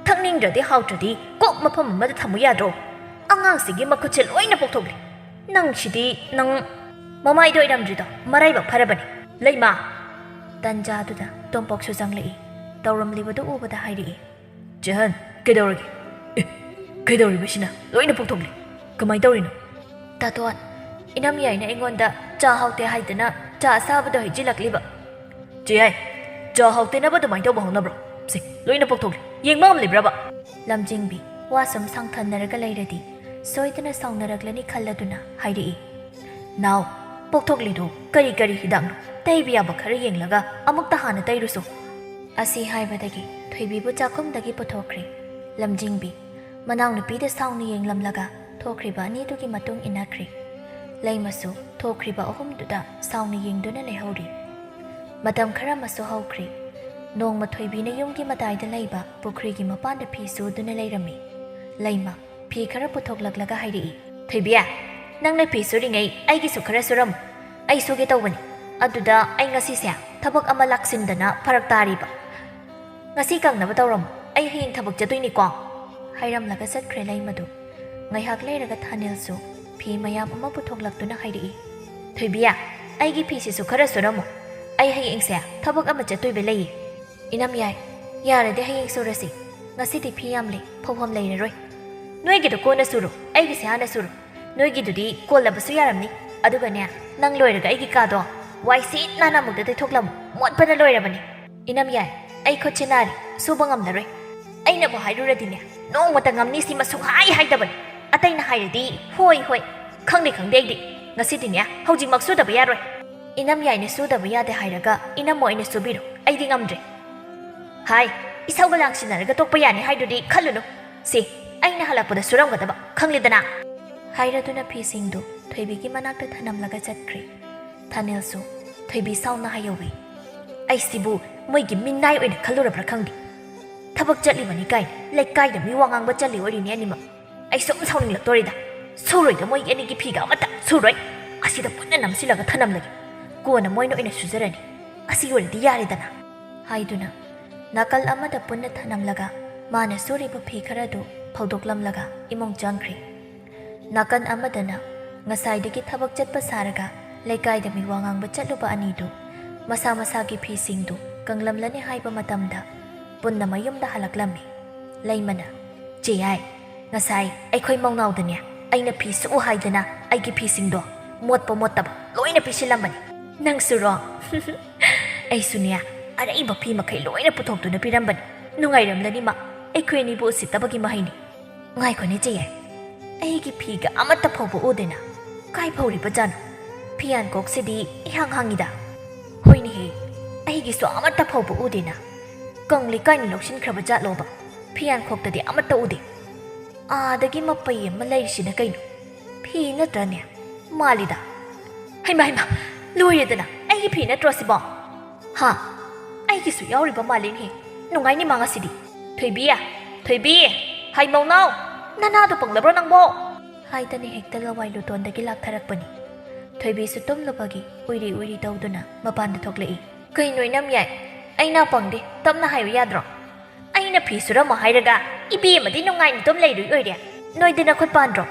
ꯊꯛꯅꯤꯡꯗ꯭ꯔꯗꯤ ꯍꯥꯎꯇ꯭ꯔꯗꯤ ꯀꯣꯛ ꯃꯐꯝ ꯑꯃꯗ ꯊꯝꯃꯨ ꯌꯥꯗ꯭ꯔꯣ? ꯑꯉꯥꯡꯁꯤꯒꯤ ꯃꯈꯨꯠꯁꯦ ꯂꯣꯏꯅ ꯄꯣꯛꯊꯣꯛꯂꯦ꯫ ꯅꯪꯁꯤꯗꯤ ꯅꯪ ꯃꯃꯥꯏꯗ ꯑꯣꯏꯔꯝꯗ꯭ꯔꯤꯗꯣ ꯃꯔꯥꯏꯕꯛ ꯐꯔꯕꯅꯦ꯫ ꯂꯩꯃꯥ!" ꯇꯟꯖꯥꯗꯨꯗ ꯇꯣꯝꯄꯣꯛꯁꯨ ꯆꯪꯂꯛꯏ꯫ ꯇꯧꯔꯝꯂꯤꯕꯗꯨ ꯎꯕꯗ ꯍꯥꯏꯔꯛꯏ꯫ "ꯆꯦꯍꯟ, ꯀꯩꯗꯧꯔꯒꯦ? ꯑꯦ, ꯀꯩꯗꯧꯔꯤꯕ ꯁꯤꯅ? ꯂꯣꯏꯅ ꯄꯣꯛꯊꯣꯛꯂꯦ꯫ ꯀꯃꯥꯏꯅ ꯇꯧꯔꯤꯅꯣ?" "ꯇꯥꯇꯣꯟ, ꯏꯅꯝ ꯌꯥꯏꯅ ꯑꯩꯉꯣꯟꯗ ꯆꯥ ꯍꯥꯎꯇꯦ ꯍꯥꯏꯗꯅ ꯆꯥ ꯑꯁꯥꯕꯗꯣ ꯍꯩꯖꯤꯜꯂꯛꯂꯤꯕ꯫" "ꯆꯦ ꯌꯥꯏ, ꯆꯥ ꯍꯥꯎꯇꯦꯅꯕ ꯑꯗꯨꯃꯥꯏꯅ ꯇꯧꯕ ꯍꯧꯅꯕ꯭ꯔꯣ? ꯁꯦ, ꯂꯣꯏꯅ ꯄꯣꯛꯊꯣꯛꯂꯦ꯫ ꯌꯦꯡꯕ ꯉꯝꯂꯤꯕ꯭ꯔꯕ?" ꯂꯝꯖꯤꯡꯕꯤ ꯋꯥ ꯁꯨꯝ ꯁꯥꯡꯊꯟꯅꯔꯒ ꯂꯩꯔꯗꯤ ꯁꯣꯏꯗꯅ ꯁꯥꯎꯅꯔꯛꯂꯅꯤ ꯈꯜꯂꯗꯨꯅ ꯍꯥꯏꯔꯛꯏ꯫ "ꯅꯥꯎ, ꯄꯣꯛꯊꯣꯛꯂꯤꯗꯨ ꯀꯔꯤ ꯀꯔꯤ ꯍꯤꯗꯥꯛꯅꯣ? ꯇꯩꯕ ꯌꯥꯕ ꯈꯔ ꯌꯦꯡꯂꯒ ꯑꯃꯨꯛꯇ ꯍꯥꯟꯅ ꯇꯩꯔꯨꯁꯣ꯫" ꯑꯁꯤ ꯍꯥꯏꯕꯗꯒꯤ ꯊꯣꯏꯕꯤꯕꯨ ꯆꯥꯛꯈꯨꯝꯗꯒꯤ ꯄꯨꯊꯣꯛꯈ꯭ꯔꯦ꯫ ꯂꯝꯖꯤꯡꯕꯤ ꯃꯅꯥꯎꯅꯨꯄꯤꯗ ꯁꯥꯎꯅ ꯌꯦꯡꯂꯝꯂꯒ ꯊꯣꯛꯈ꯭ꯔꯤꯕ ꯑꯅꯤꯗꯨꯒꯤ ꯃꯇꯨꯡ ꯏꯟꯅꯈ꯭ꯔꯦ꯫ ꯂꯩꯃꯁꯨ ꯊꯣꯛꯈ꯭ꯔꯤꯕ ꯑꯍꯨꯝꯗꯨꯗ ꯁꯥꯎꯅ ꯌꯦꯡꯗꯨꯅ ꯂꯩꯍꯧꯔꯤ꯫ ꯃꯇꯝ ꯈꯔ ꯑꯃꯁꯨ ꯍꯧꯈ꯭ꯔꯦ꯫ ꯅꯣꯡꯃ ꯊꯣꯏꯕꯤꯅ ꯌꯨꯝꯒꯤ ꯃꯇꯥꯏꯗ ꯂꯩꯕ ꯄꯨꯈ꯭ꯔꯤꯒꯤ ꯃꯄꯥꯟꯗ ꯐꯤ ꯁꯨꯗꯨꯅ ꯂꯩꯔꯝꯃꯤ꯫ ꯂꯩꯃ ꯐꯤ ꯈꯔ ꯄꯨꯊꯣꯛꯂꯛꯂꯒ ꯍꯥꯏꯔꯛꯏ꯫ "ꯊꯣꯏꯕꯤ, ꯅꯪꯅ ꯐꯤ ꯁꯨꯔꯤꯉꯩ ꯑꯩꯒꯤꯁꯨ ꯈꯔ ꯁꯨꯔꯝꯃꯨ꯫ ꯑꯩ ꯁꯨꯒꯦ ꯇꯧꯕꯅꯤ꯫ ꯑꯗꯨꯗ ꯑꯩ ꯉꯁꯤꯁꯦ ꯊꯕꯛ ꯑꯃ ꯂꯥꯛꯁꯤꯟꯗꯅ ꯐꯔꯛ ꯇꯥꯔꯤꯕ꯫ ꯉꯁꯤ ꯀꯪꯅꯕ ꯇꯧꯔꯝꯃꯨ꯫ ꯑꯩ ꯍꯌꯦꯡ ꯊꯕꯛ ꯆꯠꯇꯣꯏꯅꯤꯀꯣ꯫" ꯍꯥꯏꯔꯝꯂꯒ ꯆꯠꯈ꯭ꯔꯦ ꯂꯩꯃꯗꯨ꯫ ꯉꯥꯏꯍꯥꯛ ꯂꯩꯔꯒ ꯊꯥꯅꯤꯜꯁꯨ ꯐꯤ ꯃꯌꯥꯝ ꯑꯃ ꯄꯨꯊꯣꯛꯂꯛꯇꯨꯅ ꯍꯥꯏꯔꯛꯏ꯫ "ꯊꯣꯏꯕꯤ, ꯑꯩꯒꯤ ꯐꯤꯁꯤꯁꯨ ꯈꯔ ꯁꯨꯔꯝꯃꯨ꯫ ꯑꯩ ꯍꯌꯦꯡꯁꯦ ꯊꯕꯛ ꯑꯃ ꯆꯠꯇꯣꯏꯕ ꯂꯩꯌꯦ꯫" "ꯏꯅꯝ ꯌꯥꯏ, ꯌꯥꯔꯗꯤ ꯍꯌꯦꯡ ꯁꯨꯔꯁꯤ꯫ ꯉꯁꯤꯗꯤ ꯐꯤ ꯌꯥꯝꯂꯦ, ꯐꯧꯐꯝ ꯂꯩꯔꯔꯣꯏ꯫" "ꯅꯣꯏꯒꯤꯗꯣ ꯀꯣꯟꯅ ꯁꯨꯔꯣ, ꯑꯩꯒꯤꯁꯦ ꯍꯥꯟꯅ ꯁꯨꯔꯣ꯫ ꯅꯣꯏꯒꯤꯗꯨꯗꯤ ꯀꯣꯜꯂꯕꯁꯨ ꯌꯥꯔꯝꯅꯤ꯫ ꯑꯗꯨꯒꯅꯦ, ꯅꯪ ꯂꯣꯏꯔꯒ ꯑꯩꯒꯤ ꯀꯥꯗꯣ ꯋꯥꯏ ꯁꯤꯠ ꯅꯥꯟꯅ ꯑꯃꯨꯛꯇ ꯇꯩꯊꯣꯛꯂꯝꯃꯨ꯫ ꯃꯣꯠꯄꯅ ꯂꯣꯏꯔꯕꯅꯤ꯫" "ꯏꯅꯝ ꯌꯥꯏ, ꯑꯩ ꯈꯨꯠꯁꯦ ꯅꯥꯔꯤ, ꯁꯨꯕ ꯉꯝꯂꯔꯣꯏ꯫" "ꯑꯩꯅꯕꯨ ꯍꯥꯏꯔꯨꯔꯗꯤꯅꯦ, ꯅꯣꯡꯃꯇ ꯉꯝꯅꯤ ꯁꯤꯃ ꯁꯨꯡꯍꯥꯏ ꯍꯥꯏꯗꯕꯅꯤ꯫" ꯑꯇꯩꯅ ꯍꯥꯏꯔꯗꯤ, "ꯍꯣꯏ, ꯍꯣꯏ, ꯈꯪꯗꯦ, ꯈꯪꯗꯦ, ꯑꯩꯗꯤ ꯉꯁꯤꯗꯤꯅꯦ, ꯍꯧꯖꯤꯛꯃꯛ ꯁꯨꯗꯕ ꯌꯥꯔꯣꯏ꯫ ꯏꯅꯝ ꯌꯥꯏꯅ ꯁꯨꯗꯕ ꯌꯥꯗꯦ ꯍꯥꯏꯔꯒ ꯏꯅꯝ ꯑꯣꯏꯅ ꯁꯨꯕꯤꯔꯣ, ꯑꯩꯗꯤ ꯉꯝꯗ꯭ꯔꯦ"꯫ "ꯍꯥꯏ, ꯏꯁꯧꯒ ꯂꯥꯡꯁꯤꯟꯅꯔꯒ ꯇꯣꯛꯄ ꯌꯥꯅꯤ ꯍꯥꯏꯗꯨꯗꯤ ꯈꯜꯂꯨꯅꯨ꯫ ꯁꯤ, ꯑꯩꯅ ꯍꯜꯂꯛꯄꯗ ꯁꯨꯔꯝꯒꯗꯕ, ꯈꯪꯂꯦꯗꯅ"꯫ ꯍꯥꯏꯔꯗꯨꯅ ꯐꯤꯁꯤꯡꯗꯨ ꯊꯣꯏꯕꯤꯒꯤ ꯃꯅꯥꯛꯇ ꯊꯅꯝꯂꯒ ꯆꯠꯈ꯭ꯔꯦ꯫ ꯊꯥꯅꯦꯜꯁꯨ ꯊꯣꯏꯕꯤ ꯁꯥꯎꯅ ꯍꯥꯏꯍꯧꯋꯤ, "ꯑꯩꯁꯤꯕꯨ ꯃꯣꯏꯒꯤ ꯃꯤꯅꯥꯏ ꯑꯣꯏꯅ ꯈꯜꯂꯨꯔꯕ꯭ꯔꯥ ꯈꯪꯗꯦ꯫ ꯊꯕꯛ ꯆꯠꯂꯤꯕꯅꯤ ꯀꯥꯏꯅ ꯂꯩꯀꯥꯏꯗ ꯃꯤ ꯋꯥ ꯉꯥꯡꯕ ꯆꯠꯂꯤ ꯑꯣꯏꯔꯤꯅꯦ ꯑꯅꯤꯃꯛ꯫ ꯑꯩ ꯁꯨꯝ ꯁꯥꯎꯅꯤꯡꯂꯛꯇꯣꯔꯦꯗ꯫ ꯁꯨꯔꯣꯏꯗ, ꯃꯣꯏꯒꯤ ꯑꯅꯤꯒꯤ ꯐꯤꯒ ꯑꯃꯠꯇ ꯁꯨꯔꯣꯏ꯫ ꯑꯁꯤꯗ ꯄꯨꯟꯅ ꯅꯝꯁꯤꯜꯂꯒ ꯊꯅꯝꯂꯒꯦ꯫ ꯀꯣꯟꯅ ꯃꯣꯏꯅ ꯑꯣꯏꯅ ꯁꯨꯖꯔꯅꯤ꯫ ꯑꯁꯤ ꯑꯣꯏꯔꯗꯤ ꯌꯥꯔꯦꯗꯅ"꯫ ꯍꯥꯏꯗꯨꯅ ꯅꯥꯀꯜ ꯑꯃꯗ ꯄꯨꯟꯅ ꯊꯅꯝꯂꯒ ꯃꯥꯅ ꯁꯨꯔꯤꯕ ꯐꯤ ꯈꯔꯗꯨ ꯐꯧꯗꯣꯛꯂꯝꯂꯒ ꯏꯃꯨꯡ ꯆꯪꯈ꯭ꯔꯦ꯫ ꯅꯥꯀꯜ ꯑꯃꯗꯅ ꯉꯁꯥꯏꯗꯒꯤ ꯊꯕꯛ ꯆꯠꯄ ꯁꯥꯔꯒ ꯂꯩꯀꯥꯏꯗ ꯃꯤ ꯋꯥ ꯉꯥꯡꯕ ꯆꯠꯂꯨꯕ ꯑꯅꯤꯗꯨ ꯃꯁꯥ ꯃꯁꯥꯒꯤ ꯐꯤꯁꯤꯡꯗꯨ ꯀꯪꯂꯝꯂꯅꯤ ꯍꯥꯏꯕ ꯃꯇꯝꯗ ꯄꯨꯟꯅ ꯃꯌꯨꯝꯗ ꯍꯜꯂꯛꯂꯝꯃꯤ꯫ ꯂꯩꯃꯅ, "ꯆꯦ ꯌꯥꯏ, ꯉꯁꯥꯏ ꯑꯩꯈꯣꯏ ꯃꯧꯅꯥꯎꯗꯅꯦ, ꯑꯩꯅ ꯐꯤ ꯁꯨꯎ ꯍꯥꯏꯗꯅ ꯑꯩꯒꯤ ꯐꯤꯁꯤꯡꯗꯣ ꯃꯣꯠꯄ ꯃꯣꯠꯇꯕ ꯂꯣꯏꯅ ꯄꯤꯁꯤꯜꯂꯝꯕꯅꯤ"꯫ "ꯅꯪꯁꯨꯔꯣ?" "ꯑꯩꯁꯨꯅꯦ, ꯑꯔꯩꯕ ꯐꯤ ꯃꯈꯩ ꯂꯣꯏꯅ ꯄꯨꯊꯣꯛꯇꯨꯅ ꯄꯤꯔꯝꯕꯅꯤ꯫ ꯅꯨꯡꯉꯥꯏꯔꯝꯂꯅꯤ ꯃꯥ, ꯑꯩꯈꯣꯏ ꯑꯅꯤꯕꯨ ꯎꯁꯤꯠꯇꯕꯒꯤ ꯃꯍꯩꯅꯤ"꯫ "ꯉꯥꯏꯈꯣꯅꯦ ꯆꯦ ꯌꯥꯏ, ꯑꯩꯒꯤ ꯐꯤꯒ ꯑꯃꯠꯇ ꯐꯥꯎꯕ ꯎꯗꯦꯅ꯫ ꯀꯥꯏ ꯐꯧꯔꯤꯕꯖꯥꯠꯅꯣ? ꯐꯤꯌꯥꯟꯀꯣꯛꯁꯤꯗꯤ ꯏꯍꯥꯡ ꯍꯥꯡꯉꯤꯗ꯫ ꯍꯣꯏꯅꯦꯍꯦ, ꯑꯩꯒꯤꯁꯨ ꯑꯃꯠꯇ ꯐꯥꯎꯕ ꯎꯗꯦꯅ꯫ ꯀꯪꯂꯤ ꯀꯥꯏꯅ ꯂꯧꯁꯤꯟꯈ꯭ꯔꯕ ꯖꯥꯠꯂꯣꯕ? ꯐꯤꯌꯥꯟꯈꯣꯛꯇꯗꯤ ꯑꯃꯠꯇ ꯎꯗꯦ꯫ ꯑꯥꯗꯒꯤ ꯃꯄꯩ ꯑꯃ ꯂꯩꯔꯤꯁꯤꯅ ꯀꯩꯅꯣ? ꯐꯤ ꯅꯠꯇ꯭ꯔꯅꯦ? ꯃꯥꯜꯂꯤꯗ꯫ ꯍꯩꯃꯥ, ꯍꯩꯃꯥ, ꯂꯣꯏꯔꯦꯗꯅ, ꯑꯩꯒꯤ ꯐꯤ ꯅꯠꯇ꯭ꯔꯣ ꯁꯤꯕꯣ? ꯍꯥ? ꯑꯩꯒꯤꯁꯨ ꯌꯥꯎꯔꯤꯕ ꯃꯥꯜꯂꯤꯅꯦꯍꯦ꯫ ꯅꯨꯡꯉꯥꯏꯅꯤ ꯃꯥ ꯉꯁꯤꯗꯤ꯫ "ꯊꯣꯏꯕꯤ, ꯊꯣꯏꯕꯤ, ꯍꯥꯏ ꯃꯧꯅꯥꯎ, ꯅꯅꯥꯗꯣ ꯄꯪꯂꯕ꯭ꯔꯣ ꯅꯪꯕꯣ?" ꯍꯥꯏꯗꯅ ꯍꯦꯛꯇ ꯂꯋꯥꯏ ꯂꯨꯇꯣꯟꯗꯒꯤ ꯂꯥꯛꯊꯔꯛꯄꯅꯤ꯫ ꯊꯣꯏꯕꯤꯁꯨ ꯇꯨꯝꯂꯨꯕꯒꯤ ꯎꯏꯔꯤ ꯎꯏꯔꯤ ꯇꯧꯗꯨꯅ ꯃꯄꯥꯟꯗ ꯊꯣꯛꯂꯛꯏ꯫ "ꯀꯩꯅꯣ ꯏꯅꯝ ꯌꯥꯏ, ꯑꯩ ꯅꯥ ꯄꯪꯗꯦ, ꯇꯞꯅ ꯍꯥꯏꯌꯨ ꯌꯥꯗ꯭ꯔꯣ? ꯑꯩꯅ ꯐꯤ ꯁꯨꯔꯝꯃꯣ ꯍꯥꯏꯔꯒ ꯏꯕꯦꯝꯃꯗꯤ ꯅꯨꯡꯉꯥꯏꯅ ꯇꯨꯝ ꯂꯩꯔꯨꯏ ꯑꯣꯏꯔꯦ꯫ ꯅꯣꯏꯗꯤ ꯅꯈꯨꯠ ꯄꯥꯟꯗ꯭ꯔꯣ?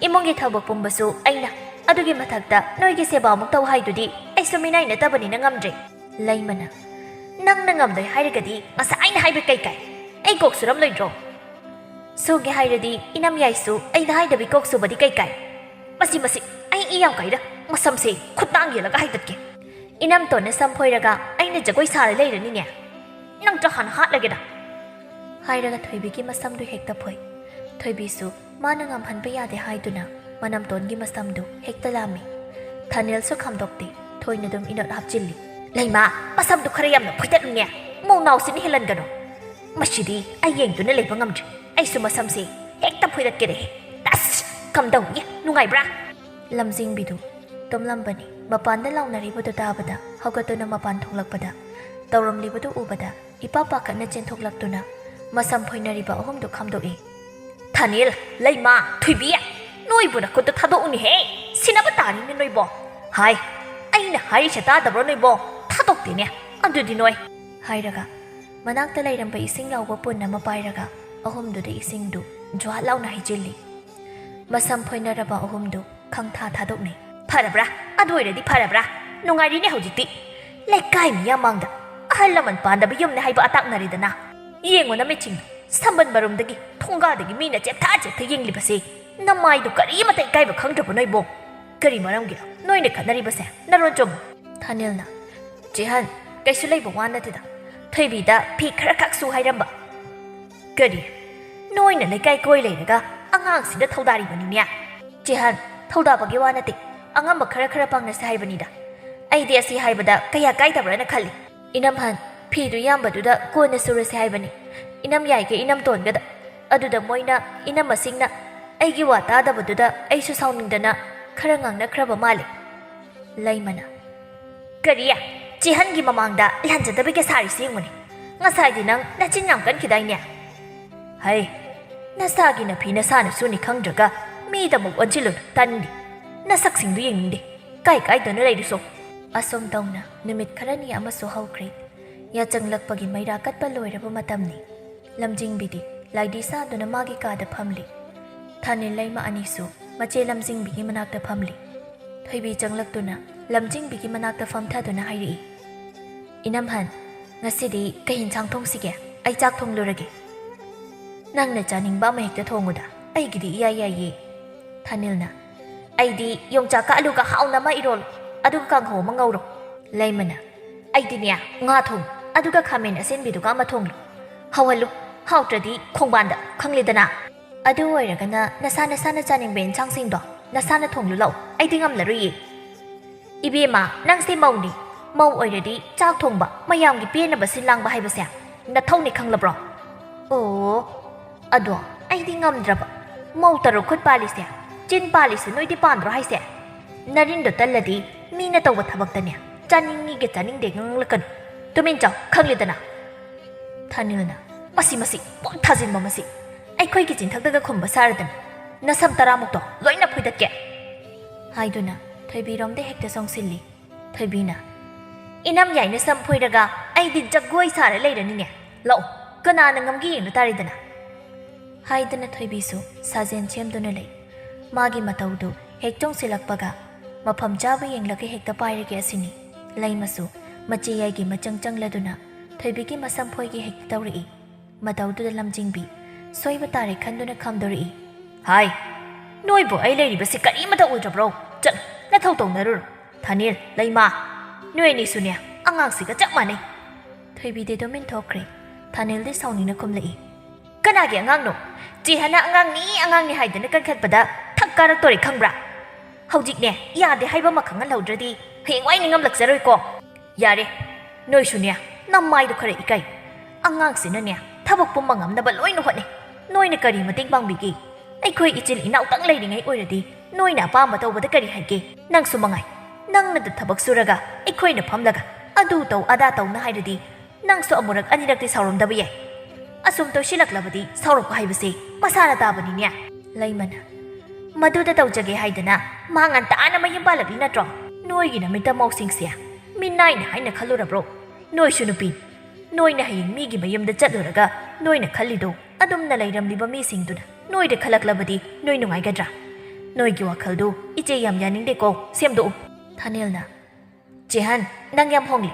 ꯏꯃꯨꯡꯒꯤ ꯊꯕꯛ ꯄꯨꯝꯕꯁꯨ ꯑꯩꯅ, ꯑꯗꯨꯒꯤ ꯃꯊꯛꯇ ꯅꯣꯏꯒꯤ ꯁꯦꯕꯥ ꯑꯃꯨꯛ ꯇꯧ ꯍꯥꯏꯗꯨꯗꯤ ꯑꯩꯁꯨ ꯃꯤꯅꯥꯏ ꯅꯠꯇꯕꯅꯤꯅ ꯉꯝꯗ꯭ꯔꯦ"꯫ ꯂꯩꯃꯅ, "ꯅꯪꯅ ꯉꯝꯗꯣꯏ ꯍꯥꯏꯔꯒꯗꯤ ꯉꯁꯥꯏꯅ ꯍꯥꯏꯕ ꯀꯩ ꯀꯥꯏ? ꯑꯩ ꯀꯣꯛ ꯁꯨꯔꯝꯂꯣꯏꯗ꯭ꯔꯣ? ꯁꯨꯒꯦ ꯍꯥꯏꯔꯗꯤ ꯏꯅꯝ ꯌꯥꯏꯁꯨ ꯑꯩꯅ ꯍꯥꯏꯗꯕꯤ ꯀꯣꯛ ꯁꯨꯕꯗꯤ ꯀꯩ ꯀꯥꯏ? ꯃꯁꯤ, ꯃꯁꯤ, ꯑꯩ ꯏ ꯌꯥꯝ ꯀꯥꯏꯗ꯫ ꯃꯁꯝꯁꯦ ꯈꯨꯠꯇꯥꯡ ꯌꯦꯜꯂꯒ ꯍꯥꯏꯗꯠꯀꯦ꯫ ꯏꯅꯝꯇꯣꯟꯅ ꯁꯝ ꯐꯣꯏꯔꯒ ꯑꯩꯅ ꯖꯒꯣꯏ ꯁꯥꯔ ꯂꯩꯔꯅꯤꯅꯦ꯫ ꯅꯪꯇ ꯍꯥꯟꯅ ꯍꯥꯠꯂꯒꯦꯗ"꯫ ꯍꯥꯏꯔꯒ ꯊꯣꯏꯕꯤꯒꯤ ꯃꯁꯝꯗꯨ ꯍꯦꯛꯇ ꯐꯣꯏ꯫ ꯊꯣꯏꯕꯤꯁꯨ ꯃꯥꯅ ꯉꯝꯍꯟꯕ ꯌꯥꯗꯦ ꯍꯥꯏꯗꯨꯅ ꯃꯅꯝꯇꯣꯟꯒꯤ ꯃꯁꯝꯗꯨ ꯍꯦꯛꯇ ꯂꯥꯝꯃꯤ꯫ ꯊꯥꯅꯦꯜꯁꯨ ꯈꯥꯝꯗꯣꯛꯇꯦ, ꯊꯣꯏꯅ ꯑꯗꯨꯝ ꯏꯅꯣꯠ ꯍꯥꯞꯆꯤꯜꯂꯤ꯫ "ꯂꯩꯃꯥ, ꯃꯁꯝꯗꯨ ꯈꯔ ꯌꯥꯝꯅ ꯐꯣꯏꯗꯠꯂꯨꯅꯦ, ꯃꯧꯅꯥꯎꯁꯤꯅ ꯍꯦꯜꯍꯟꯒꯅꯨ꯫ ꯃꯁꯤꯗꯤ ꯑꯩ ꯌꯦꯡꯗꯨꯅ ꯂꯩꯕ ꯉꯝꯗ꯭ꯔꯦ, ꯑꯩꯁꯨ ꯃꯁꯝꯁꯦ ꯍꯦꯛꯇ ꯐꯣꯏꯗꯠꯀꯦꯔꯦ꯫ ꯑꯁ, ꯀꯝꯗꯧꯅꯤ, ꯅꯨꯡꯉꯥꯏꯕ꯭ꯔꯥ?" ꯂꯝꯖꯤꯡꯕꯤꯗꯨ ꯇꯨꯝꯂꯝꯕꯅꯤ꯫ ꯃꯄꯥꯟꯗ ꯂꯥꯎꯅꯔꯤꯕꯗꯨ ꯇꯥꯕꯗ ꯍꯧꯒꯠꯇꯨꯅ ꯃꯄꯥꯟ ꯊꯣꯛꯂꯛꯄꯗ, ꯇꯧꯔꯝꯂꯤꯕꯗꯨ ꯎꯕꯗ ꯏꯄꯥ ꯄꯥꯈꯠꯅ ꯆꯦꯟꯊꯣꯛꯂꯛꯇꯨꯅ ꯃꯁꯝ ꯐꯣꯏꯅꯔꯤꯕ ꯑꯍꯨꯝꯗꯨ ꯈꯥꯝꯗꯣꯛꯏ꯫ "ꯊꯥꯅꯤꯜ, ꯂꯩꯃꯥ, ꯊꯣꯏꯕꯤ, ꯅꯣꯏꯕꯨ ꯅꯈꯨꯠꯇ ꯊꯥꯗꯣꯛꯎꯅꯤꯍꯦ! ꯁꯤꯅꯕ ꯇꯥꯔꯤꯅꯦ ꯅꯣꯏꯕꯣ! ꯍꯥꯏ, ꯑꯩꯅ ꯍꯥꯏꯔꯤꯁꯦ ꯇꯥꯗꯕ꯭ꯔꯣ ꯅꯣꯏꯕꯣ? ꯊꯥꯗꯣꯛꯇꯦꯅꯦ ꯑꯗꯨꯗꯤ ꯅꯣꯏ!" ꯍꯥꯏꯔꯒ ꯃꯅꯥꯛꯇ ꯂꯩꯔꯝꯕ ꯏꯁꯤꯡ ꯌꯥꯎꯕ ꯄꯨꯟ ꯑꯃ ꯄꯥꯏꯔꯒ ꯑꯍꯨꯝꯗꯨꯗ ꯏꯁꯤꯡꯗꯨ ꯖ꯭ꯋꯥꯠ ꯂꯥꯎꯅ ꯍꯩꯖꯤꯜꯂꯤ꯫ ꯃꯁꯝ ꯐꯣꯏꯅꯔꯕ ꯑꯍꯨꯝꯗꯨ ꯈꯪꯊꯥ ꯊꯥꯗꯣꯛꯅꯩ꯫ "ꯐꯔꯕ꯭ꯔꯥ? ꯑꯗꯨ ꯑꯣꯏꯔꯗꯤ ꯐꯔꯕ꯭ꯔꯥ? ꯅꯨꯡꯉꯥꯏꯔꯤꯅꯦ ꯍꯧꯖꯤꯛꯇꯤ꯫ ꯂꯩꯀꯥꯏ ꯃꯤꯌꯥꯝ ꯃꯥꯡꯗ ꯑꯍꯜ ꯂꯃꯟ ꯄꯥꯟꯗꯕ ꯌꯨꯝꯅꯦ ꯍꯥꯏꯕ ꯑꯇꯥꯛꯅꯔꯦꯗꯅ꯫ ꯌꯦꯡꯉꯨ ꯅꯃꯤꯠꯁꯤꯡꯗꯣ, ꯁꯝꯕꯟ ꯃꯔꯨꯝꯗꯒꯤ ꯊꯣꯡꯒꯥꯗꯒꯤ ꯃꯤꯅ ꯆꯦꯞꯊꯥ ꯆꯦꯞꯊꯥ ꯌꯦꯡꯂꯤꯕꯁꯦ꯫ ꯅꯃꯥꯏꯗꯣ ꯀꯔꯤꯃꯇ ꯏꯀꯥꯏꯕ ꯈꯪꯗ꯭ꯔꯕꯣ ꯅꯣꯏꯕꯣ? ꯀꯔꯤ ꯃꯔꯝꯒꯤꯅꯣ ꯅꯣꯏꯅ ꯈꯠꯅꯔꯤꯕꯁꯦ? ꯅꯔꯣꯟ ꯆꯨꯝꯃꯨ!" ꯊꯥꯅꯤꯜꯅ, "ꯆꯦꯍꯟ, ꯀꯩꯁꯨ ꯂꯩꯕ ꯋꯥ ꯅꯠꯇꯦꯗ꯫ ꯊꯣꯏꯕꯤꯗ ꯐꯤ ꯈꯔ ꯈꯛ ꯁꯨ ꯍꯥꯏꯔꯝꯕ꯫" "ꯀꯔꯤ? ꯅꯣꯏꯅ ꯂꯩꯀꯥꯏ ꯀꯣꯏ ꯂꯩꯔꯒ ꯑꯉꯥꯡꯁꯤꯗ ꯊꯧꯗꯥꯔꯤꯕꯅꯤꯅꯦ?" "ꯆꯦꯍꯟ, ꯊꯧꯗꯥꯕꯒꯤ ꯋꯥ ꯅꯠꯇꯦ꯫ ꯑꯉꯝꯕ ꯈꯔ ꯈꯔ ꯄꯥꯡꯅꯁꯦ ꯍꯥꯏꯕꯅꯤꯗ꯫ ꯑꯩꯗꯤ ꯑꯁꯤ ꯍꯥꯏꯕꯗ ꯀꯌꯥ ꯀꯥꯏꯗꯕ꯭ꯔꯅ ꯈꯜꯂꯤ꯫ ꯏꯅꯝꯍꯟ, ꯐꯤꯗꯨ ꯌꯥꯝꯕꯗꯨꯗ ꯀꯣꯟꯅ ꯁꯨꯔꯁꯦ ꯍꯥꯏꯕꯅꯤ꯫ ꯏꯅꯝ ꯌꯥꯏꯒ ꯏꯅꯝ ꯇꯣꯟꯒꯗ꯫ ꯑꯗꯨꯗ ꯃꯣꯏꯅ, ꯏꯅꯝ ꯃꯁꯤꯡꯅ ꯑꯩꯒꯤ ꯋꯥ ꯇꯥꯗꯕꯗꯨꯗ ꯑꯩꯁꯨ ꯁꯥꯎꯅꯤꯡꯗꯅ ꯈꯔ ꯉꯥꯡꯅꯈ꯭ꯔꯕ ꯃꯥꯜꯂꯦ꯫" ꯂꯩꯃꯅ, "ꯀꯔꯤ? ꯆꯦꯍꯟꯒꯤ ꯃꯃꯥꯡꯗ ꯂꯥꯟꯖꯗꯕꯒꯤ ꯁꯥꯔꯤꯁꯤ ꯌꯦꯡꯉꯨꯅꯦ꯫ ꯉꯁꯥꯏꯗꯤ ꯅꯪ ꯅꯆꯤꯟ ꯌꯥꯝ ꯀꯟꯈꯤꯗꯥꯏꯅꯦ?" "ꯍꯩ, ꯅꯁꯥꯒꯤ ꯅꯐꯤ ꯅꯁꯥꯅ ꯁꯨꯅꯤ ꯈꯪꯗ꯭ꯔꯒ ꯃꯤꯗ ꯑꯃꯨꯛ ꯑꯣꯟꯁꯤꯜꯂꯨꯅꯨ, ꯇꯥꯅꯤꯡꯗꯦ꯫ ꯅꯁꯛꯁꯤꯡꯗꯨ ꯌꯦꯡꯅꯤꯡꯗꯦ꯫ ꯀꯥꯏ ꯀꯥꯏꯗꯅꯣ ꯂꯩꯔꯨꯁꯣ꯫" ꯑꯁꯨꯝ ꯇꯧꯅ ꯅꯨꯃꯤꯠ ꯈꯔꯅꯤ ꯑꯃꯁꯨ ꯍꯧꯈ꯭ꯔꯦ꯫ ꯌꯥꯆꯪꯂꯛꯄꯒꯤ ꯃꯩꯔꯥ ꯀꯠꯄ ꯂꯣꯏꯔꯕ ꯃꯇꯝꯅꯤ꯫ ꯂꯝꯖꯤꯡꯕꯤꯗꯤ ꯂꯥꯏꯙꯤ ꯁꯥꯗꯨꯅ ꯃꯥꯒꯤ ꯀꯥꯗ ꯐꯝꯂꯤ꯫ ꯊꯥꯅꯤꯜ ꯂꯩꯃ ꯑꯅꯤꯁꯨ ꯃꯆꯦ ꯂꯝꯖꯤꯡꯕꯤꯒꯤ ꯃꯅꯥꯛꯇ ꯐꯝꯂꯤ꯫ ꯊꯣꯏꯕꯤ ꯆꯪꯂꯛꯇꯨꯅ ꯂꯝꯖꯤꯡꯕꯤꯒꯤ ꯃꯅꯥꯛꯇ ꯐꯝꯊꯗꯨꯅ ꯍꯥꯏꯔꯛꯏ, "ꯏꯅꯝꯍꯟ, ꯉꯁꯤꯗꯤ ꯀꯩ ꯏꯟꯁꯥꯡ ꯊꯣꯡꯁꯤꯒꯦ? ꯑꯩ ꯆꯥꯛ ꯊꯣꯡꯂꯨꯔꯒꯦ꯫" "ꯅꯪꯅ ꯆꯥꯅꯤꯡꯕ ꯑꯃ ꯍꯦꯛꯇ ꯊꯣꯡꯉꯨꯗ, ꯑꯩꯒꯤꯗꯤ ꯏꯌꯥ ꯌꯥꯏꯌꯦ꯫" ꯊꯥꯅꯤꯜꯅ, "ꯑꯩꯗꯤ ꯌꯣꯡꯆꯥꯛꯀ ꯑꯂꯨꯒ ꯍꯥꯎꯅ ꯑꯃ ꯏꯔꯣꯜꯂꯣ, ꯑꯗꯨꯒ ꯀꯥꯡꯍꯧ ꯑꯃ ꯉꯧꯔꯣ꯫" ꯂꯩꯃꯅ, "ꯑꯩꯗꯤꯅꯦ ꯉꯥ ꯊꯣꯡ, ꯑꯗꯨꯒ ꯈꯥꯃꯦꯟ ꯑꯁꯤꯟꯕꯤꯗꯨꯒ ꯑꯃ ꯊꯣꯡꯂꯨ꯫ ꯍꯧꯍꯜꯂꯨ, ꯍꯥꯎꯇ꯭ꯔꯗꯤ ꯈꯣꯡꯕꯥꯟꯗ, ꯈꯪꯂꯦꯗꯅ?" ꯑꯗꯨ ꯑꯣꯏꯔꯒꯅ ꯅꯁꯥ ꯅꯁꯥꯅ ꯆꯥꯅꯤꯡꯕ ꯌꯦꯟꯁꯥꯡꯁꯤꯡꯗꯣ ꯅꯁꯥꯅ ꯊꯣꯡꯂꯨ ꯂꯥꯛꯎ, ꯑꯩꯗꯤ ꯉꯝꯂꯔꯣꯏꯌꯦ꯫ ꯏꯕꯦꯝꯃ, ꯅꯪꯁꯦ ꯃꯧꯅꯤ, ꯃꯧ ꯑꯣꯏꯔꯗꯤ ꯆꯥꯛ ꯊꯣꯡꯕ, ꯃꯌꯥꯝꯒꯤ ꯄꯦꯟꯅꯕ ꯁꯤꯟ ꯂꯥꯡꯕ ꯍꯥꯏꯕꯁꯦ ꯅꯊꯧꯅꯤ, ꯈꯪꯂꯕ꯭ꯔꯣ? ꯑꯣ, ꯑꯗꯣ ꯑꯩꯗꯤ ꯉꯝꯗ꯭ꯔꯕ꯫ ꯃꯧ ꯇꯔꯨꯛ ꯈꯨꯠ ꯄꯥꯜꯂꯤꯁꯦ, ꯆꯤꯟ ꯄꯥꯜꯂꯤꯁꯦ ꯅꯣꯏꯗꯤ ꯄꯥꯟꯗ꯭ꯔꯣ ꯍꯥꯏꯁꯦ? ꯅꯔꯤꯟꯗꯣ ꯇꯜꯂꯗꯤ ꯃꯤꯅ ꯇꯧꯕ ꯊꯕꯛꯇꯅꯦ ꯆꯥꯅꯤꯡꯉꯤꯒ ꯆꯥꯅꯤꯡꯗꯦ ꯉꯥꯡꯂꯛꯀꯅꯨ꯫ ꯇꯨꯃꯤꯟ ꯆꯥꯎ, ꯈꯪꯂꯦꯗꯅ꯫ ꯊꯥꯅꯤꯜꯅ, "ꯃꯁꯤ, ꯃꯁꯤ, ꯄꯣꯠ ꯊꯥꯖꯤꯟꯕ ꯃꯁꯤ! ꯑꯩꯈꯣꯏꯒꯤ ꯆꯤꯟꯊꯛꯇꯒ ꯈꯨꯝꯕ ꯁꯥꯔꯗꯅ ꯅꯁꯝ ꯇꯔꯥꯃꯨꯛꯇꯣ ꯂꯣꯏꯅ ꯐꯣꯏꯗꯠꯀꯦ!" ꯍꯥꯏꯗꯨꯅ ꯊꯣꯏꯕꯤꯔꯣꯝꯗ ꯍꯦꯛꯇ ꯆꯪꯁꯤꯜꯂꯤ꯫ ꯊꯣꯏꯕꯤꯅ, "ꯏꯅꯝ ꯌꯥꯏꯅ ꯁꯝ ꯐꯣꯏꯔꯒ ꯑꯩꯗꯤ ꯖꯒꯣꯏ ꯁꯥꯔ ꯂꯩꯔꯅꯤꯅꯦ꯫ ꯂꯥꯛꯑꯣ, ꯀꯅꯥꯅ ꯉꯝꯒꯦ ꯌꯦꯡꯅ ꯇꯥꯔꯦꯗꯅ!" ꯍꯥꯏꯗꯅ ꯊꯣꯏꯕꯤꯁꯨ ꯁꯥꯖꯦꯟ ꯁꯦꯝꯗꯨꯅ ꯂꯩ꯫ ꯃꯥꯒꯤ ꯃꯇꯧꯗꯨ ꯍꯦꯛ ꯆꯣꯡꯁꯤꯜꯂꯛꯄꯒ ꯃꯐꯝ ꯆꯥꯕ ꯌꯦꯡꯂꯒ ꯍꯦꯛꯇ ꯄꯥꯏꯔꯒꯦ ꯑꯁꯤꯅꯤ꯫ ꯂꯩꯃꯁꯨ ꯃꯆꯦ ꯌꯥꯏꯒꯤ ꯃꯆꯪ ꯆꯪꯂꯗꯨꯅ ꯊꯣꯏꯕꯤꯒꯤ ꯃꯁꯝ ꯐꯣꯏꯒꯦ ꯍꯦꯛꯇ ꯇꯧꯔꯛꯏ꯫ ꯃꯇꯧꯗꯨꯗ ꯂꯝꯖꯤꯡꯕꯤ ꯁꯣꯏꯕ ꯇꯥꯔꯦ ꯈꯟꯗꯨꯅ ꯈꯥꯝꯗꯣꯔꯛꯏ꯫ "ꯍꯥꯏ, ꯅꯣꯏꯕꯨ ꯑꯩ ꯂꯩꯔꯤꯕꯁꯤ ꯀꯔꯤꯃꯇ ꯎꯗ꯭ꯔꯕ꯭ꯔꯣ? ꯆꯠꯂꯨ, ꯅꯊꯧ ꯇꯧꯅꯔꯨꯔꯣ꯫ ꯊꯥꯅꯤꯜ, ꯂꯩꯃꯥ, ꯅꯣꯏ ꯑꯅꯤꯁꯨꯅꯦ ꯑꯉꯥꯡꯁꯤꯒ ꯆꯞ ꯃꯥꯟꯅꯩ꯫" ꯊꯣꯏꯕꯤꯗꯤ ꯑꯗꯨꯝ ꯏꯟꯊꯣꯛꯈ꯭ꯔꯦ꯫ ꯊꯥꯅꯤꯜꯗꯤ ꯁꯥꯎꯅꯤꯡꯅ ꯈꯨꯝꯂꯛꯏ꯫ "ꯀꯅꯥꯒꯤ ꯑꯉꯥꯡꯅꯣ? ꯆꯦ ꯍꯟꯅ ꯑꯉꯥꯡꯅꯤ, ꯑꯉꯥꯡꯅꯤ ꯍꯥꯏꯗꯅ ꯀꯟꯈꯠꯄꯗ ꯊꯛ ꯀꯥꯔꯛꯇꯣꯔꯦ, ꯈꯪꯕ꯭ꯔꯥ? ꯍꯧꯖꯤꯛꯅꯦ ꯌꯥꯗꯦ ꯍꯥꯏꯕ ꯑꯃ ꯈꯪꯍꯜꯍꯧꯗ꯭ꯔꯗꯤ ꯍꯌꯦꯡꯋꯥꯏ ꯅꯤꯡꯉꯝꯂꯛꯆꯔꯣꯏꯀꯣ꯫ ꯌꯥꯔꯦ, ꯅꯣꯏꯁꯨꯅꯦ ꯅꯃꯥꯏꯗꯣ ꯈꯔ ꯏꯀꯥꯏ꯫ ꯑꯉꯥꯡꯁꯤꯅꯅꯦ ꯊꯕꯛ ꯄꯨꯝꯕ ꯉꯝꯅꯕ ꯂꯣꯏꯅ ꯍꯣꯠꯅꯩ꯫ ꯅꯣꯏꯅ ꯀꯔꯤ ꯃꯇꯦꯡ ꯄꯥꯡꯕꯤꯒꯦ? ꯑꯩꯈꯣꯏ ꯏꯆꯤꯜ ꯏꯅꯥꯎꯇꯪ ꯂꯩꯔꯤꯉꯩ ꯑꯣꯏꯔꯗꯤ ꯅꯣꯏꯅ ꯑꯄꯥꯝꯕ ꯇꯧꯕꯗ ꯀꯔꯤ ꯍꯥꯏꯒꯦ? ꯅꯪꯁꯨ ꯃꯉꯥꯏ, ꯅꯪꯅꯗ ꯊꯕꯛ ꯁꯨꯔꯒ ꯑꯩꯈꯣꯏꯅ ꯐꯝꯂꯒ ꯑꯗꯨ ꯇꯧ ꯑꯗꯥ ꯇꯧꯅ ꯍꯥꯏꯔꯗꯤ ꯅꯪꯁꯨ ꯑꯃꯨꯔꯛ ꯑꯅꯤꯔꯛꯇꯤ ꯁꯥꯎꯔꯝꯗꯕ ꯌꯥꯏ꯫ ꯑꯁꯨꯝ ꯇꯣꯏꯁꯤꯜꯂꯛꯂꯕꯗꯤ ꯁꯥꯎꯔꯛꯄ ꯍꯥꯏꯕꯁꯤ ꯃꯁꯥꯅ ꯇꯥꯕꯅꯤꯅꯦ꯫" ꯂꯩꯃꯅ, "ꯃꯗꯨꯗ ꯇꯧꯖꯒꯦ ꯍꯥꯏꯗꯅ ꯃꯥ ꯉꯟꯇꯥꯅ ꯃꯌꯨꯝ ꯄꯥꯜꯂꯛꯂꯤ ꯅꯠꯇ꯭ꯔꯣ? ꯅꯣꯏꯒꯤ ꯅꯃꯤꯠꯇ ꯃꯧꯁꯤꯡꯁꯦ ꯃꯤꯅꯥꯏꯅꯤ ꯍꯥꯏꯅ ꯈꯜꯂꯨꯔꯕ꯭ꯔꯣ? ꯅꯣꯏꯁꯨ ꯅꯨꯄꯤ, ꯅꯣꯏꯅ ꯍꯌꯦꯡ ꯃꯤꯒꯤ ꯃꯌꯨꯝꯗ ꯆꯠꯂꯨꯔꯒ ꯅꯣꯏꯅ ꯈꯜꯂꯤꯗꯣ ꯑꯗꯨꯝꯅ ꯂꯩꯔꯝꯂꯤꯕ ꯃꯤꯁꯤꯡꯗꯨꯅ ꯅꯣꯏꯗ ꯈꯜꯂꯛꯂꯕꯗꯤ ꯅꯣꯏ ꯅꯨꯡꯉꯥꯏꯒꯗ꯭ꯔꯥ? ꯅꯣꯏꯒꯤ ꯋꯥꯈꯜꯗꯨ ꯏꯆꯦ ꯌꯥꯝ ꯌꯥꯅꯤꯡꯗꯦꯀꯣ, ꯁꯦꯝꯗꯣꯛꯎ꯫" ꯊꯥꯅꯦꯜꯅ, "ꯆꯦꯍꯟ, ꯅꯪ ꯌꯥꯝ ꯍꯣꯡꯂꯤ꯫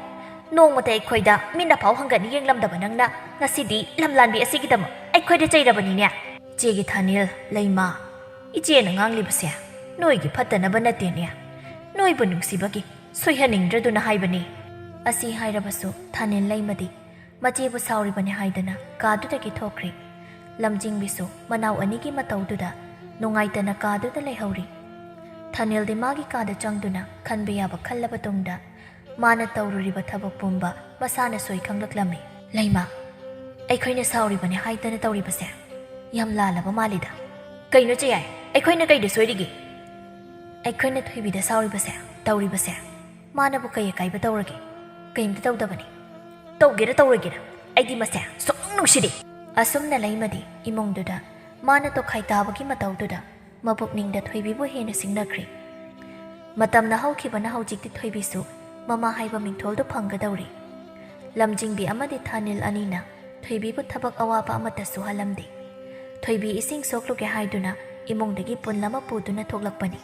ꯅꯣꯡꯃꯇ ꯑꯩꯈꯣꯏꯗ ꯃꯤꯠꯅ ꯐꯥꯎ ꯍꯪꯒꯠꯅ ꯌꯦꯡꯂꯝꯗꯕ ꯅꯪꯅ ꯉꯁꯤꯗꯤ ꯂꯝꯂꯥꯟꯕꯤ ꯑꯁꯤꯒꯤꯗꯃꯛ ꯑꯩꯈꯣꯏꯗ ꯆꯩꯔꯕꯅꯤꯅꯦ꯫" "ꯆꯦꯒꯤ ꯊꯥꯅꯦꯜ, ꯂꯩꯃꯥ, ꯏꯆꯦꯅ ꯉꯥꯡꯂꯤꯕꯁꯦ ꯅꯣꯏꯒꯤ ꯐꯠꯇꯅꯕ ꯅꯠꯇꯦꯅꯦ꯫ ꯅꯣꯏꯕꯨ ꯅꯨꯡꯁꯤꯕꯒꯤ ꯁꯣꯏꯍꯟꯅꯤꯡꯗ꯭ꯔꯗꯨꯅ ꯍꯥꯏꯕꯅꯤ꯫" ꯑꯁꯤ ꯍꯥꯏꯔꯕꯁꯨ ꯊꯥꯅꯦꯜ ꯂꯩꯃꯗꯤ ꯃꯆꯦꯕꯨ ꯁꯥꯎꯔꯤꯕꯅꯤ ꯍꯥꯏꯗꯅ ꯀꯥꯗꯨꯗꯒꯤ ꯊꯣꯛꯈ꯭ꯔꯦ꯫ ꯂꯝꯖꯤꯡꯕꯤꯁꯨ ꯃꯅꯥꯎ ꯑꯅꯤꯒꯤ ꯃꯇꯧꯗꯨꯗ ꯅꯨꯡꯉꯥꯏꯇꯅ ꯀꯥꯗꯨꯗ ꯂꯩꯍꯧꯔꯤ꯫ ꯊꯥꯅꯤꯜꯗꯤ ꯃꯥꯒꯤ ꯀꯥꯗ ꯆꯪꯗꯨꯅ ꯈꯟꯕ ꯌꯥꯕ ꯈꯜꯂꯕ ꯇꯨꯡꯗ ꯃꯥꯅ ꯇꯧꯔꯨꯔꯤꯕ ꯊꯕꯛ ꯄꯨꯝꯕ ꯃꯁꯥꯅ ꯁꯣꯏ ꯈꯪꯂꯛꯂꯝꯃꯤ꯫ "ꯂꯩꯃ, ꯑꯩꯈꯣꯏꯅ ꯁꯥꯎꯔꯤꯕꯅꯦ ꯍꯥꯏꯗꯅ ꯇꯧꯔꯤꯕꯁꯦ ꯌꯥꯝ ꯂꯥꯜꯂꯕ ꯃꯥꯜꯂꯤꯗ꯫" "ꯀꯩꯅꯣ ꯆꯦꯌꯥꯏ, ꯑꯩꯈꯣꯏꯅ ꯀꯩꯗ ꯁꯣꯏꯔꯤꯒꯦ?" "ꯑꯩꯈꯣꯏꯅ ꯊꯣꯏꯕꯤꯗ ꯁꯥꯎꯔꯤꯕꯁꯦ, ꯇꯧꯔꯤꯕꯁꯦ, ꯃꯥꯅꯕꯨ ꯀꯩ ꯑꯀꯥꯏꯕ ꯇꯧꯔꯒꯦ? ꯀꯩꯝꯇ ꯇꯧꯗꯕꯅꯤ꯫ ꯇꯧꯒꯦꯔꯥ ꯇꯧꯔꯣꯏꯒꯦꯔꯥ, ꯑꯩꯗꯤ ꯃꯁꯦ ꯁꯨꯡꯅꯨꯡ ꯅꯨꯡꯁꯤꯗꯦ꯫" ꯑꯁꯨꯝꯅ ꯂꯩꯃꯗꯤ ꯏꯃꯨꯡꯗꯨꯗ ꯃꯥꯅ ꯇꯣꯈꯥꯏ ꯇꯥꯕꯒꯤ ꯃꯇꯧꯗꯨꯗ ꯃꯄꯨꯛꯅꯤꯡꯗ ꯊꯣꯏꯕꯤꯕꯨ ꯍꯦꯟꯅ ꯁꯤꯡꯅꯈ꯭ꯔꯦ꯫ ꯃꯇꯝꯅ ꯍꯧꯈꯤꯕꯅ ꯍꯧꯖꯤꯛꯇꯤ ꯊꯣꯏꯕꯤꯁꯨ ꯃꯃꯥ ꯍꯥꯏꯕ ꯃꯤꯡꯊꯣꯜꯗꯨ ꯐꯪꯒꯗꯧꯔꯤ꯫ ꯂꯝꯖꯤꯡꯕꯤ ꯑꯃꯗꯤ ꯊꯥꯅꯤꯜ ꯑꯅꯤꯅ ꯊꯣꯏꯕꯤꯕꯨ ꯊꯕꯛ ꯑꯋꯥꯕ ꯑꯃꯠꯇ ꯁꯨꯍꯜꯂꯝꯗꯦ꯫ ꯊꯣꯏꯕꯤ ꯏꯁꯤꯡ ꯁꯣꯛꯂꯨꯒꯦ ꯍꯥꯏꯗꯨꯅ ꯏꯃꯨꯡꯗꯒꯤ ꯄꯨꯟ ꯑꯃ ꯄꯨꯗꯨꯅ ꯊꯣꯛꯂꯛꯄꯅꯤ꯫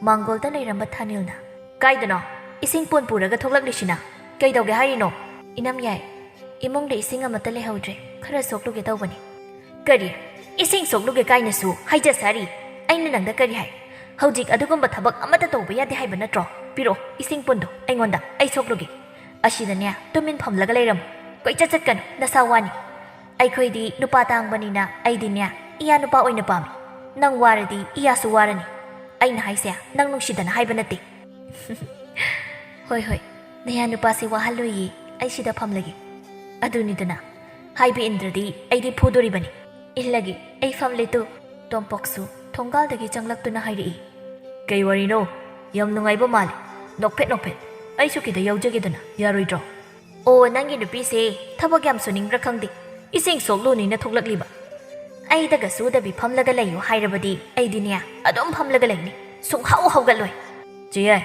ꯃꯥꯡꯒꯣꯜꯗ ꯂꯩꯔꯝꯕ ꯊꯥꯅꯤꯜꯅ, "ꯀꯥꯏꯗꯅꯣ ꯏꯁꯤꯡ ꯄꯨꯟ ꯄꯨꯔꯒ ꯊꯣꯛꯂꯛꯂꯤꯁꯤꯅ? ꯀꯩꯗꯧꯒꯦ ꯍꯥꯏꯔꯤꯅꯣ?" "ꯏꯅꯝ ꯌꯥꯏ, ꯏꯃꯨꯡꯗ ꯏꯁꯤꯡ ꯑꯃꯠꯇ ꯂꯩꯍꯧꯗ꯭ꯔꯦ, ꯈꯔ ꯁꯣꯛꯂꯨꯒꯦ ꯇꯧꯕꯅꯤ꯫" "ꯀꯔꯤ? ꯏꯁꯤꯡ ꯁꯣꯛꯂꯨꯒꯦ ꯀꯥꯏꯅꯁꯨ ꯍꯥꯏꯖ ꯁꯥꯔꯤ? ꯑꯩꯅ ꯅꯪꯗ ꯀꯔꯤ ꯍꯥꯏ? ꯍꯧꯖꯤꯛ ꯑꯗꯨꯒꯨꯝꯕ ꯊꯕꯛ ꯑꯃꯠꯇ ꯇꯧꯕ ꯌꯥꯗꯦ ꯍꯥꯏꯕ ꯅꯠꯇ꯭ꯔꯣ? ꯄꯤꯔꯛꯑꯣ ꯏꯁꯤꯡ ꯄꯨꯟꯗꯣ ꯑꯩꯉꯣꯟꯗ, ꯑꯩ ꯁꯣꯛꯂꯨꯒꯦ꯫ ꯑꯁꯤꯗꯅꯦ ꯇꯨꯃꯤꯟ ꯐꯝꯂꯒ ꯂꯩꯔꯝꯃꯨ, ꯀꯣꯏꯆꯠ ꯆꯠꯀꯅꯨ, ꯅꯁꯥ ꯋꯥꯅꯤ꯫ ꯑꯩꯈꯣꯏꯗꯤ ꯅꯨꯄꯥ ꯇꯥꯡꯕꯅꯤꯅ ꯑꯩꯗꯤꯅꯦ ꯏꯌꯥ ꯅꯨꯄꯥ ꯑꯣꯏꯅ ꯄꯥꯝꯃꯤ꯫ ꯅꯪ ꯋꯥꯔꯗꯤ ꯏꯌꯥꯁꯨ ꯋꯥꯔꯅꯤ꯫ ꯑꯩꯅ ꯍꯥꯏꯁꯦ ꯅꯪ ꯅꯨꯡꯁꯤꯗꯅ ꯍꯥꯏꯕ ꯅꯠꯇꯦ꯫" "ꯍꯣꯏ ꯍꯣꯏ, ꯅꯌꯥ ꯅꯨꯄꯥꯁꯦ ꯋꯥꯍꯜꯂꯣꯏꯌꯦ, ꯑꯩ ꯁꯤꯗ ꯐꯝꯂꯒꯦ꯫ ꯑꯗꯨꯅꯤꯗꯅ, ꯍꯥꯏꯕ ꯏꯟꯗ꯭ꯔꯗꯤ ꯑꯩꯗꯤ ꯐꯨꯗꯣꯔꯤꯕꯅꯤ꯫ ꯏꯜꯂꯒꯦ, ꯑꯩ ꯐꯝꯂꯦ ꯇꯨ꯫" ꯇꯣꯝꯄꯣꯛꯁꯨ ꯊꯣꯡꯒꯥꯜꯗꯒꯤ ꯆꯪꯂꯛꯇꯨꯅ ꯍꯥꯏꯔꯛꯏ꯫ "ꯀꯩ ꯋꯥꯔꯤꯅꯣ? ꯌꯥꯝ ꯅꯨꯡꯉꯥꯏꯕ ꯃꯥꯜꯂꯦ꯫ ꯅꯣꯛꯐꯦꯠ ꯅꯣꯛꯐꯦꯠ꯫ ꯑꯩꯁꯨ ꯈꯤꯇ ꯌꯥꯎꯖꯒꯦꯗꯅ, ꯌꯥꯔꯣꯏꯗ꯭ꯔꯣ?" "ꯑꯣ, ꯅꯪꯒꯤ ꯅꯨꯄꯤꯁꯦ ꯊꯕꯛ ꯌꯥꯝ ꯁꯨꯅꯤꯡꯕ꯭ꯔꯥ ꯈꯪꯗꯦ, ꯏꯁꯤꯡ ꯁꯣꯛꯂꯨꯅꯤꯅ ꯊꯣꯛꯂꯛꯂꯤꯕ꯫ ꯑꯩꯗꯒ ꯁꯨꯗꯕꯤ ꯐꯝꯂꯒ ꯂꯩꯌꯨ ꯍꯥꯏꯔꯕꯗꯤ ꯑꯩꯗꯤꯅꯦ ꯑꯗꯨꯝ ꯐꯝꯂꯒ ꯂꯩꯅꯤ, ꯁꯨꯡꯍꯧ ꯍꯧꯒꯠꯂꯣꯏ꯫" "ꯆꯦꯌꯥꯏ,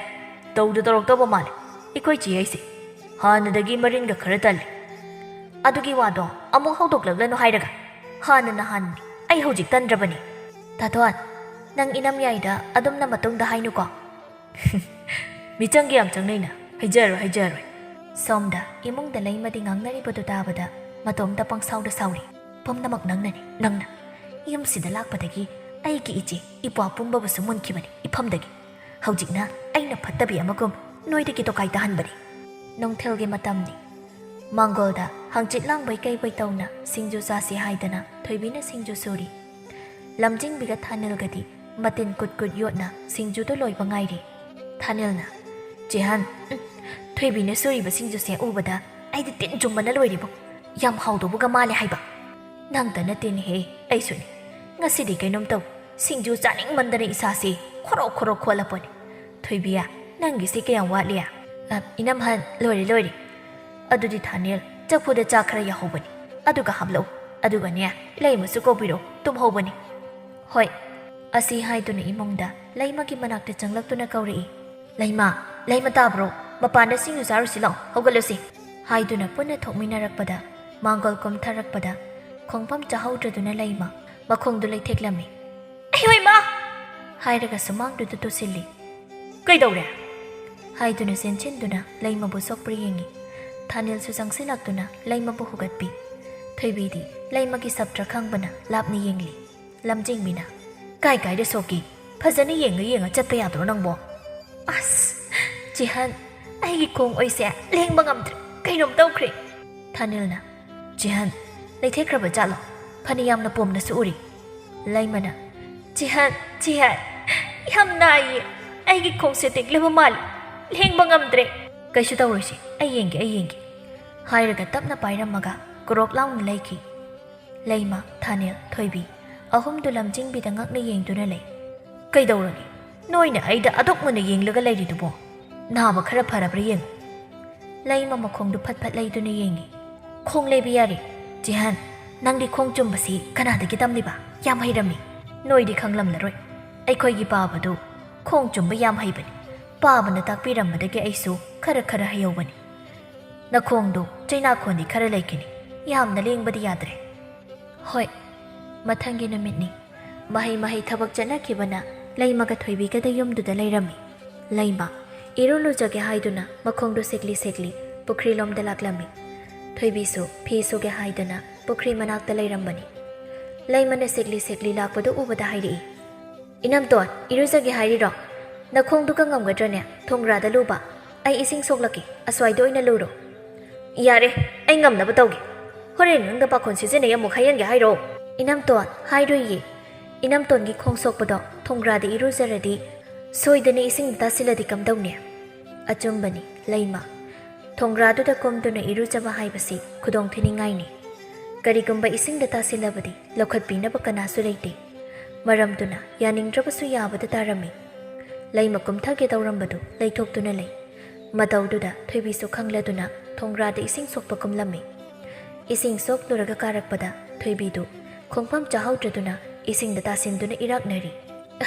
ꯇꯧꯗ ꯇꯧꯔꯛꯇꯧꯕ ꯃꯥꯜꯂꯦ ꯑꯩꯈꯣꯏ ꯆꯦꯌꯥꯏꯁꯦ꯫ ꯍꯥꯟꯅꯗꯒꯤ ꯃꯔꯤꯟꯒ ꯈꯔ ꯇꯜꯂꯦ꯫" "ꯑꯗꯨꯒꯤ ꯋꯥꯗꯣ ꯑꯃꯨꯛ ꯍꯧꯗꯣꯛꯂꯛꯂꯅꯨ ꯍꯥꯏꯔꯒ꯫ ꯍꯥꯟꯅ ꯅꯍꯥꯟꯅꯤ, ꯑꯩ ꯍꯧꯖꯤꯛ ꯇꯟꯗ꯭ꯔꯕꯅꯤ꯫" "ꯇꯥꯊꯣꯟ, ꯅꯪ ꯏꯅꯝ ꯌꯥꯏꯗ ꯑꯗꯨꯝꯅ ꯃꯇꯨꯡꯗ ꯍꯥꯏꯅꯨꯀꯣ꯫" "ꯃꯤꯆꯪꯒ ꯌꯥꯝ ꯆꯪꯅꯩꯅ, ꯍꯥꯏꯖꯔꯣꯏ, ꯍꯥꯏꯖꯔꯣꯏ꯫" ꯁꯣꯝꯗ ꯏꯃꯨꯡꯗ ꯂꯩꯃꯗꯤ ꯉꯥꯡꯅꯔꯤꯕꯗꯨ ꯇꯥꯕꯗ ꯃꯇꯣꯝꯇ ꯄꯪꯁꯥꯎꯗ ꯁꯥꯎꯔꯤ꯫ "ꯄꯨꯝꯅꯃꯛ ꯅꯪꯅꯅꯤ, ꯅꯪꯅ꯫ ꯌꯨꯝꯁꯤꯗ ꯂꯥꯛꯄꯗꯒꯤ ꯑꯩꯒꯤ ꯏꯆꯦ ꯏꯄ꯭ꯋꯥ ꯄꯨꯝꯕꯕꯨꯁꯨ ꯃꯨꯟꯈꯤꯕꯅꯤ ꯏꯐꯝꯗꯒꯤ꯫ ꯍꯧꯖꯤꯛꯅ ꯑꯩꯅ ꯐꯠꯇꯕꯤ ꯑꯃꯒꯨꯝ ꯅꯣꯏꯗꯒꯤ ꯇꯣꯀꯥꯏ ꯇꯥꯍꯟꯕꯅꯤ꯫" ꯅꯨꯡꯊꯤꯜꯒꯤ ꯃꯇꯝꯅꯤ꯫ ꯃꯥꯡꯒꯣꯜꯗ ꯍꯪꯆꯤꯠ ꯂꯥꯡꯕꯩ ꯀꯩꯕꯩ ꯇꯧꯅ ꯁꯤꯡꯖꯨ ꯆꯥꯁꯤ ꯍꯥꯏꯗꯅ ꯊꯣꯏꯕꯤꯅ ꯁꯤꯡꯖꯨ ꯁꯨꯔꯤ꯫ ꯂꯝꯖꯤꯡꯕꯤꯒ ꯊꯥꯅꯤꯜꯒꯗꯤ ꯃꯇꯤꯟ ꯀꯨꯠ ꯀꯨꯠ ꯌꯣꯠꯅ ꯁꯤꯡꯖꯨꯗꯣ ꯂꯣꯏꯕ ꯉꯥꯏꯔꯤ꯫ ꯊꯥꯅꯤꯜꯅ, "ꯆꯦꯍꯟ, ꯎꯝ, ꯊꯣꯏꯕꯤꯅ ꯁꯨꯔꯤꯕ ꯁꯤꯡꯖꯨꯁꯦ ꯎꯕꯗ ꯑꯩꯗꯤ ꯇꯤꯟ ꯆꯨꯝꯕꯅ ꯂꯣꯏꯔꯦꯕꯣ꯫ ꯌꯥꯝ ꯍꯥꯎꯗꯧꯕꯒ ꯃꯥꯜꯂꯦ ꯍꯥꯏꯕ꯫ ꯅꯪꯇ ꯅꯠꯇꯦꯅꯦꯍꯦ, ꯑꯩꯁꯨꯅꯦ꯫ ꯉꯁꯤꯗꯤ ꯀꯩꯅꯣꯝ ꯇꯧ꯫ ꯁꯤꯡꯖꯨ ꯆꯥꯅꯤꯡꯃꯟꯗꯅ ꯏꯁꯥꯁꯦ ꯈꯣꯔꯣ ꯈꯣꯔꯣ ꯈꯣꯠꯂꯄꯣꯠꯅꯤ꯫ ꯊꯣꯏꯕꯤ, ꯅꯪꯒꯤꯁꯦ ꯀꯌꯥꯝ ꯋꯥꯠꯂꯤ?" "ꯑ, ꯏꯅꯝꯍꯟ, ꯂꯣꯏꯔꯦ, ꯂꯣꯏꯔꯦ꯫ ꯑꯗꯨꯗꯤ ꯊꯥꯅꯤꯜ, ꯆꯐꯨꯗ ꯆꯥꯛ ꯈꯔ ꯌꯥꯍꯧꯕꯅꯤ꯫ ꯑꯗꯨꯒ ꯍꯥꯞꯂꯛꯎ꯫ ꯑꯗꯨꯒꯅꯦ, ꯂꯩꯃꯁꯨ ꯀꯧꯕꯤꯔꯛꯎ, ꯇꯨꯝꯍꯧꯕꯅꯤ꯫" "ꯍꯣꯏ꯫" ꯑꯁꯤ ꯍꯥꯏꯗꯨꯅ ꯏꯃꯨꯡꯗ ꯂꯩꯃꯒꯤ ꯃꯅꯥꯛꯇ ꯆꯪꯂꯛꯇꯨꯅ ꯀꯧꯔꯛꯏ꯫ "ꯂꯩꯃ, ꯂꯩꯃ ꯇꯥꯕ꯭ꯔꯣ? ꯃꯄꯥꯟꯗ ꯁꯤꯡꯖꯨ ꯆꯥꯔꯨꯁꯤ ꯂꯥꯛꯑꯣ, ꯍꯧꯒꯠꯂꯨꯁꯤ꯫" ꯍꯥꯏꯗꯨꯅ ꯄꯨꯟꯅ ꯊꯣꯛꯃꯤꯟꯅꯔꯛꯄꯗ ꯃꯥꯡꯒꯣꯜ ꯀꯨꯝꯊꯔꯛꯄꯗ ꯈꯣꯡꯐꯝ ꯆꯥꯍꯧꯗ꯭ꯔꯗꯨꯅ ꯂꯩꯃ ꯃꯈꯣꯡꯗꯨ ꯂꯩꯊꯦꯛꯂꯝꯃꯤ꯫ "ꯑꯩꯌꯣ ꯏꯃꯥ!" ꯍꯥꯏꯔꯒ ꯁꯨꯃꯥꯡꯗꯨꯗ ꯇꯨꯁꯤꯜꯂꯤ꯫ "ꯀꯩꯗꯧꯔꯦ?" ꯍꯥꯏꯗꯨꯅ ꯆꯦꯟꯁꯤꯟꯗꯨꯅ ꯂꯩꯃꯕꯨ ꯁꯣꯛꯄ꯭ꯔꯥ ꯌꯦꯡꯉꯤ꯫ ꯊꯥꯅꯤꯜꯁꯨ ꯆꯪꯁꯤꯜꯂꯛꯇꯨꯅ ꯂꯩꯃꯕꯨ ꯍꯨꯒꯠꯄꯤ꯫ ꯊꯣꯏꯕꯤꯗꯤ ꯂꯩꯃꯒꯤ ꯁꯞꯇ꯭ꯔ ꯈꯪꯕꯅ ꯂꯥꯞꯅ ꯌꯦꯡꯂꯤ꯫ ꯂꯝꯖꯤꯡꯕꯤꯅ, "ꯀꯥꯏ ꯀꯥꯏꯗ ꯁꯣꯛꯀꯤ? ꯐꯖꯅ ꯌꯦꯡꯉ ꯌꯦꯡꯉ ꯆꯠꯄ ꯌꯥꯗ꯭ꯔꯣ ꯅꯪꯕꯣ?" "ꯑꯁ, ꯆꯦꯍꯟ, ꯑꯩꯒꯤ ꯈꯣꯡ ꯑꯣꯏꯁꯦ ꯂꯦꯡꯕ ꯉꯝꯗ꯭ꯔꯦ, ꯀꯩꯅꯣꯝ ꯇꯧꯈ꯭ꯔꯦ꯫" ꯊꯥꯅꯤꯜꯅ, "ꯆꯦꯍꯟ, ꯂꯩꯊꯦꯛꯈ꯭ꯔꯕ ꯖꯥꯠꯂꯣ? ꯐꯅ ꯌꯥꯝꯅ ꯄꯣꯝꯅꯁꯨ ꯎꯔꯤ꯫" ꯂꯩꯃꯅ, "ꯆꯦꯍꯟ, ꯆꯦꯍꯟ, ꯌꯥꯝ ꯅꯥꯏꯌꯦ꯫ ꯑꯩꯒꯤ ꯈꯣꯡꯁꯦ ꯇꯦꯛꯂꯕ ꯃꯥꯜꯂꯤ꯫ ꯂꯦꯡꯕ ꯉꯝꯗ꯭ꯔꯦ꯫" "ꯀꯩꯁꯨ ꯇꯧꯔꯣꯏꯁꯦ, ꯑꯩ ꯌꯦꯡꯒꯦ, ꯑꯩ ꯌꯦꯡꯒꯦ꯫" ꯍꯥꯏꯔꯒ ꯇꯞꯅ ꯄꯥꯏꯔꯝꯃꯒ ꯀ꯭ꯔꯣꯛ ꯂꯥꯎꯅ ꯂꯩꯈꯤ꯫ ꯂꯩꯃ, ꯊꯥꯅꯤꯜ, ꯊꯣꯏꯕꯤ ꯑꯍꯨꯝꯗꯨ ꯂꯝꯖꯤꯡꯕꯤꯗ ꯉꯛꯅ ꯌꯦꯡꯗꯨꯅ ꯂꯩ꯫ "ꯀꯩꯗꯧꯔꯒꯦ? ꯅꯣꯏꯅ ꯑꯩꯗ ꯑꯗꯨꯛ ꯃꯨꯟꯅ ꯌꯦꯡꯂꯒ ꯂꯩꯔꯤꯗꯨꯕꯣ? ꯅꯥꯕ ꯈꯔ ꯐꯔꯕ꯭ꯔꯥ ꯌꯦꯡꯉꯨ꯫" ꯂꯩꯃ ꯃꯈꯣꯡꯗꯨ ꯐꯠ ꯐꯠ ꯂꯩꯗꯨꯅ ꯌꯦꯡꯉꯤ꯫ "ꯈꯣꯡ ꯂꯩꯕ ꯌꯥꯔꯦ꯫ ꯆꯦꯍꯟ, ꯅꯪꯗꯤ ꯈꯣꯡ ꯆꯨꯝꯕꯁꯤ ꯀꯅꯥꯗꯒꯤ ꯇꯝꯂꯤꯕ? ꯌꯥꯝ ꯍꯩꯔꯝꯃꯤ꯫ ꯅꯣꯏꯗꯤ ꯈꯪꯂꯝꯂꯔꯣꯏ꯫ ꯑꯩꯈꯣꯏꯒꯤ ꯄꯥꯕꯗꯨ ꯈꯣꯡ ꯆꯨꯝꯕ ꯌꯥꯝ ꯍꯩꯕꯅꯤ꯫ ꯄꯥꯕꯅ ꯇꯥꯛꯄꯤꯔꯝꯕꯗꯒꯤ ꯑꯩꯁꯨ ꯈꯔ ꯈꯔ ꯍꯩꯍꯧꯕꯅꯤ꯫ ꯅꯈꯣꯡꯗꯨ ꯆꯩꯅꯥꯈꯣꯟꯗꯤ ꯈꯔ ꯂꯩꯈꯤꯅꯤ꯫ ꯌꯥꯝꯅ ꯂꯦꯡꯕꯗꯤ ꯌꯥꯗ꯭ꯔꯦ꯫" ꯍꯣꯏ꯫ ꯃꯊꯪꯒꯤ ꯅꯨꯃꯤꯠꯅꯤ꯫ ꯃꯍꯩ ꯃꯍꯩ ꯊꯕꯛ ꯆꯠꯅꯈꯤꯕꯅ ꯂꯩꯃꯒ ꯊꯣꯏꯕꯤꯒꯗ ꯌꯨꯝꯗꯨꯗ ꯂꯩꯔꯝꯃꯤ꯫ ꯂꯩꯃ ꯏꯔꯨ ꯂꯨꯖꯒꯦ ꯍꯥꯏꯗꯨꯅ ꯃꯈꯣꯡꯗꯨ ꯁꯦꯛꯂꯤ ꯁꯦꯛꯂꯤ ꯄꯨꯈ꯭ꯔꯤꯂꯣꯝꯗ ꯂꯥꯛꯂꯝꯃꯤ꯫ ꯊꯣꯏꯕꯤꯁꯨ ꯐꯤ ꯁꯨꯒꯦ ꯍꯥꯏꯗꯨꯅ ꯄꯨꯈ꯭ꯔꯤ ꯃꯅꯥꯛꯇ ꯂꯩꯔꯝꯕꯅꯤ꯫ ꯂꯩꯃꯅ ꯁꯦꯛꯂꯤ ꯁꯦꯛꯂꯤ ꯂꯥꯛꯄꯗꯨ ꯎꯕꯗ ꯍꯥꯏꯔꯛꯏ, "ꯏꯅꯝꯇꯣꯟ, ꯏꯔꯨꯖꯒꯦ ꯍꯥꯏꯔꯤꯔꯣ? ꯅꯈꯣꯡꯗꯨꯒ ꯉꯝꯒꯗ꯭ꯔꯅꯦ? ꯊꯣꯡꯒ꯭ꯔꯥꯗ ꯂꯨꯕ꯫ ꯑꯩ ꯏꯁꯤꯡ ꯁꯣꯛꯂꯛꯀꯦ, ꯑꯁ꯭ꯋꯥꯏꯗ ꯑꯣꯏꯅ ꯂꯨꯔꯣ꯫" "ꯌꯥꯔꯦ, ꯑꯩ ꯉꯝꯅꯕ ꯇꯧꯒꯦ꯫ ꯍꯣꯔꯦꯟ ꯅꯪꯗ ꯄꯥꯈꯣꯟ ꯁꯤꯖꯤꯟꯅꯩ ꯑꯃꯨꯛ ꯍꯥꯏꯍꯟꯒꯦ ꯍꯥꯏꯔꯣ?" "ꯏꯅꯝꯇꯣꯟ, ꯍꯥꯏꯔꯣꯏꯌꯦ꯫ ꯏꯅꯝꯇꯣꯟꯒꯤ ꯈꯣꯡ ꯁꯣꯛꯄꯗꯣ ꯊꯣꯡꯒ꯭ꯔꯥꯗ ꯏꯔꯨꯖꯔꯗꯤ ꯁꯣꯏꯗꯅ ꯏꯁꯤꯡꯗ ꯇꯥꯁꯤꯜꯂꯗꯤ ꯀꯝꯗꯧꯅꯤ?" ꯑꯆꯨꯝꯕꯅꯤ, ꯂꯩꯃ꯫ ꯊꯣꯡꯒ꯭ꯔꯥꯗꯨꯗ ꯀꯨꯝꯗꯨꯅ ꯏꯔꯨꯖꯕ ꯍꯥꯏꯕꯁꯤ ꯈꯨꯗꯣꯡ ꯊꯤꯅꯤꯡꯉꯥꯏꯅꯤ꯫ ꯀꯔꯤꯒꯨꯝꯕ ꯏꯁꯤꯡꯗ ꯇꯥꯁꯤꯜꯂꯕꯗꯤ ꯂꯧꯈꯠꯄꯤꯅꯕ ꯀꯅꯥꯁꯨ ꯂꯩꯇꯦ꯫ ꯃꯔꯝꯗꯨꯅ ꯌꯥꯅꯤꯡꯗ꯭ꯔꯕꯁꯨ ꯌꯥꯕꯗ ꯇꯥꯔꯝꯃꯤ꯫ ꯂꯩꯃ ꯀꯨꯝꯊꯒꯦ ꯇꯧꯔꯝꯕꯗꯨ ꯂꯩꯊꯣꯛꯇꯨꯅ ꯂꯩ꯫ ꯃꯇꯧꯗꯨꯗ ꯊꯣꯏꯕꯤꯁꯨ ꯈꯪꯂꯗꯨꯅ ꯊꯣꯡꯒ꯭ꯔꯥꯗ ꯏꯁꯤꯡ ꯁꯣꯛꯄ ꯀꯨꯝꯂꯝꯃꯤ꯫ ꯏꯁꯤꯡ ꯁꯣꯛꯂꯨꯔꯒ ꯀꯥꯔꯛꯄꯗ ꯊꯣꯏꯕꯤꯗꯨ ꯈꯣꯡꯐꯝ ꯆꯥꯍꯧꯗ꯭ꯔꯗꯨꯅ ꯏꯁꯤꯡꯗ ꯇꯥꯁꯤꯟꯗꯨꯅ ꯏꯔꯥꯛꯅꯔꯤ꯫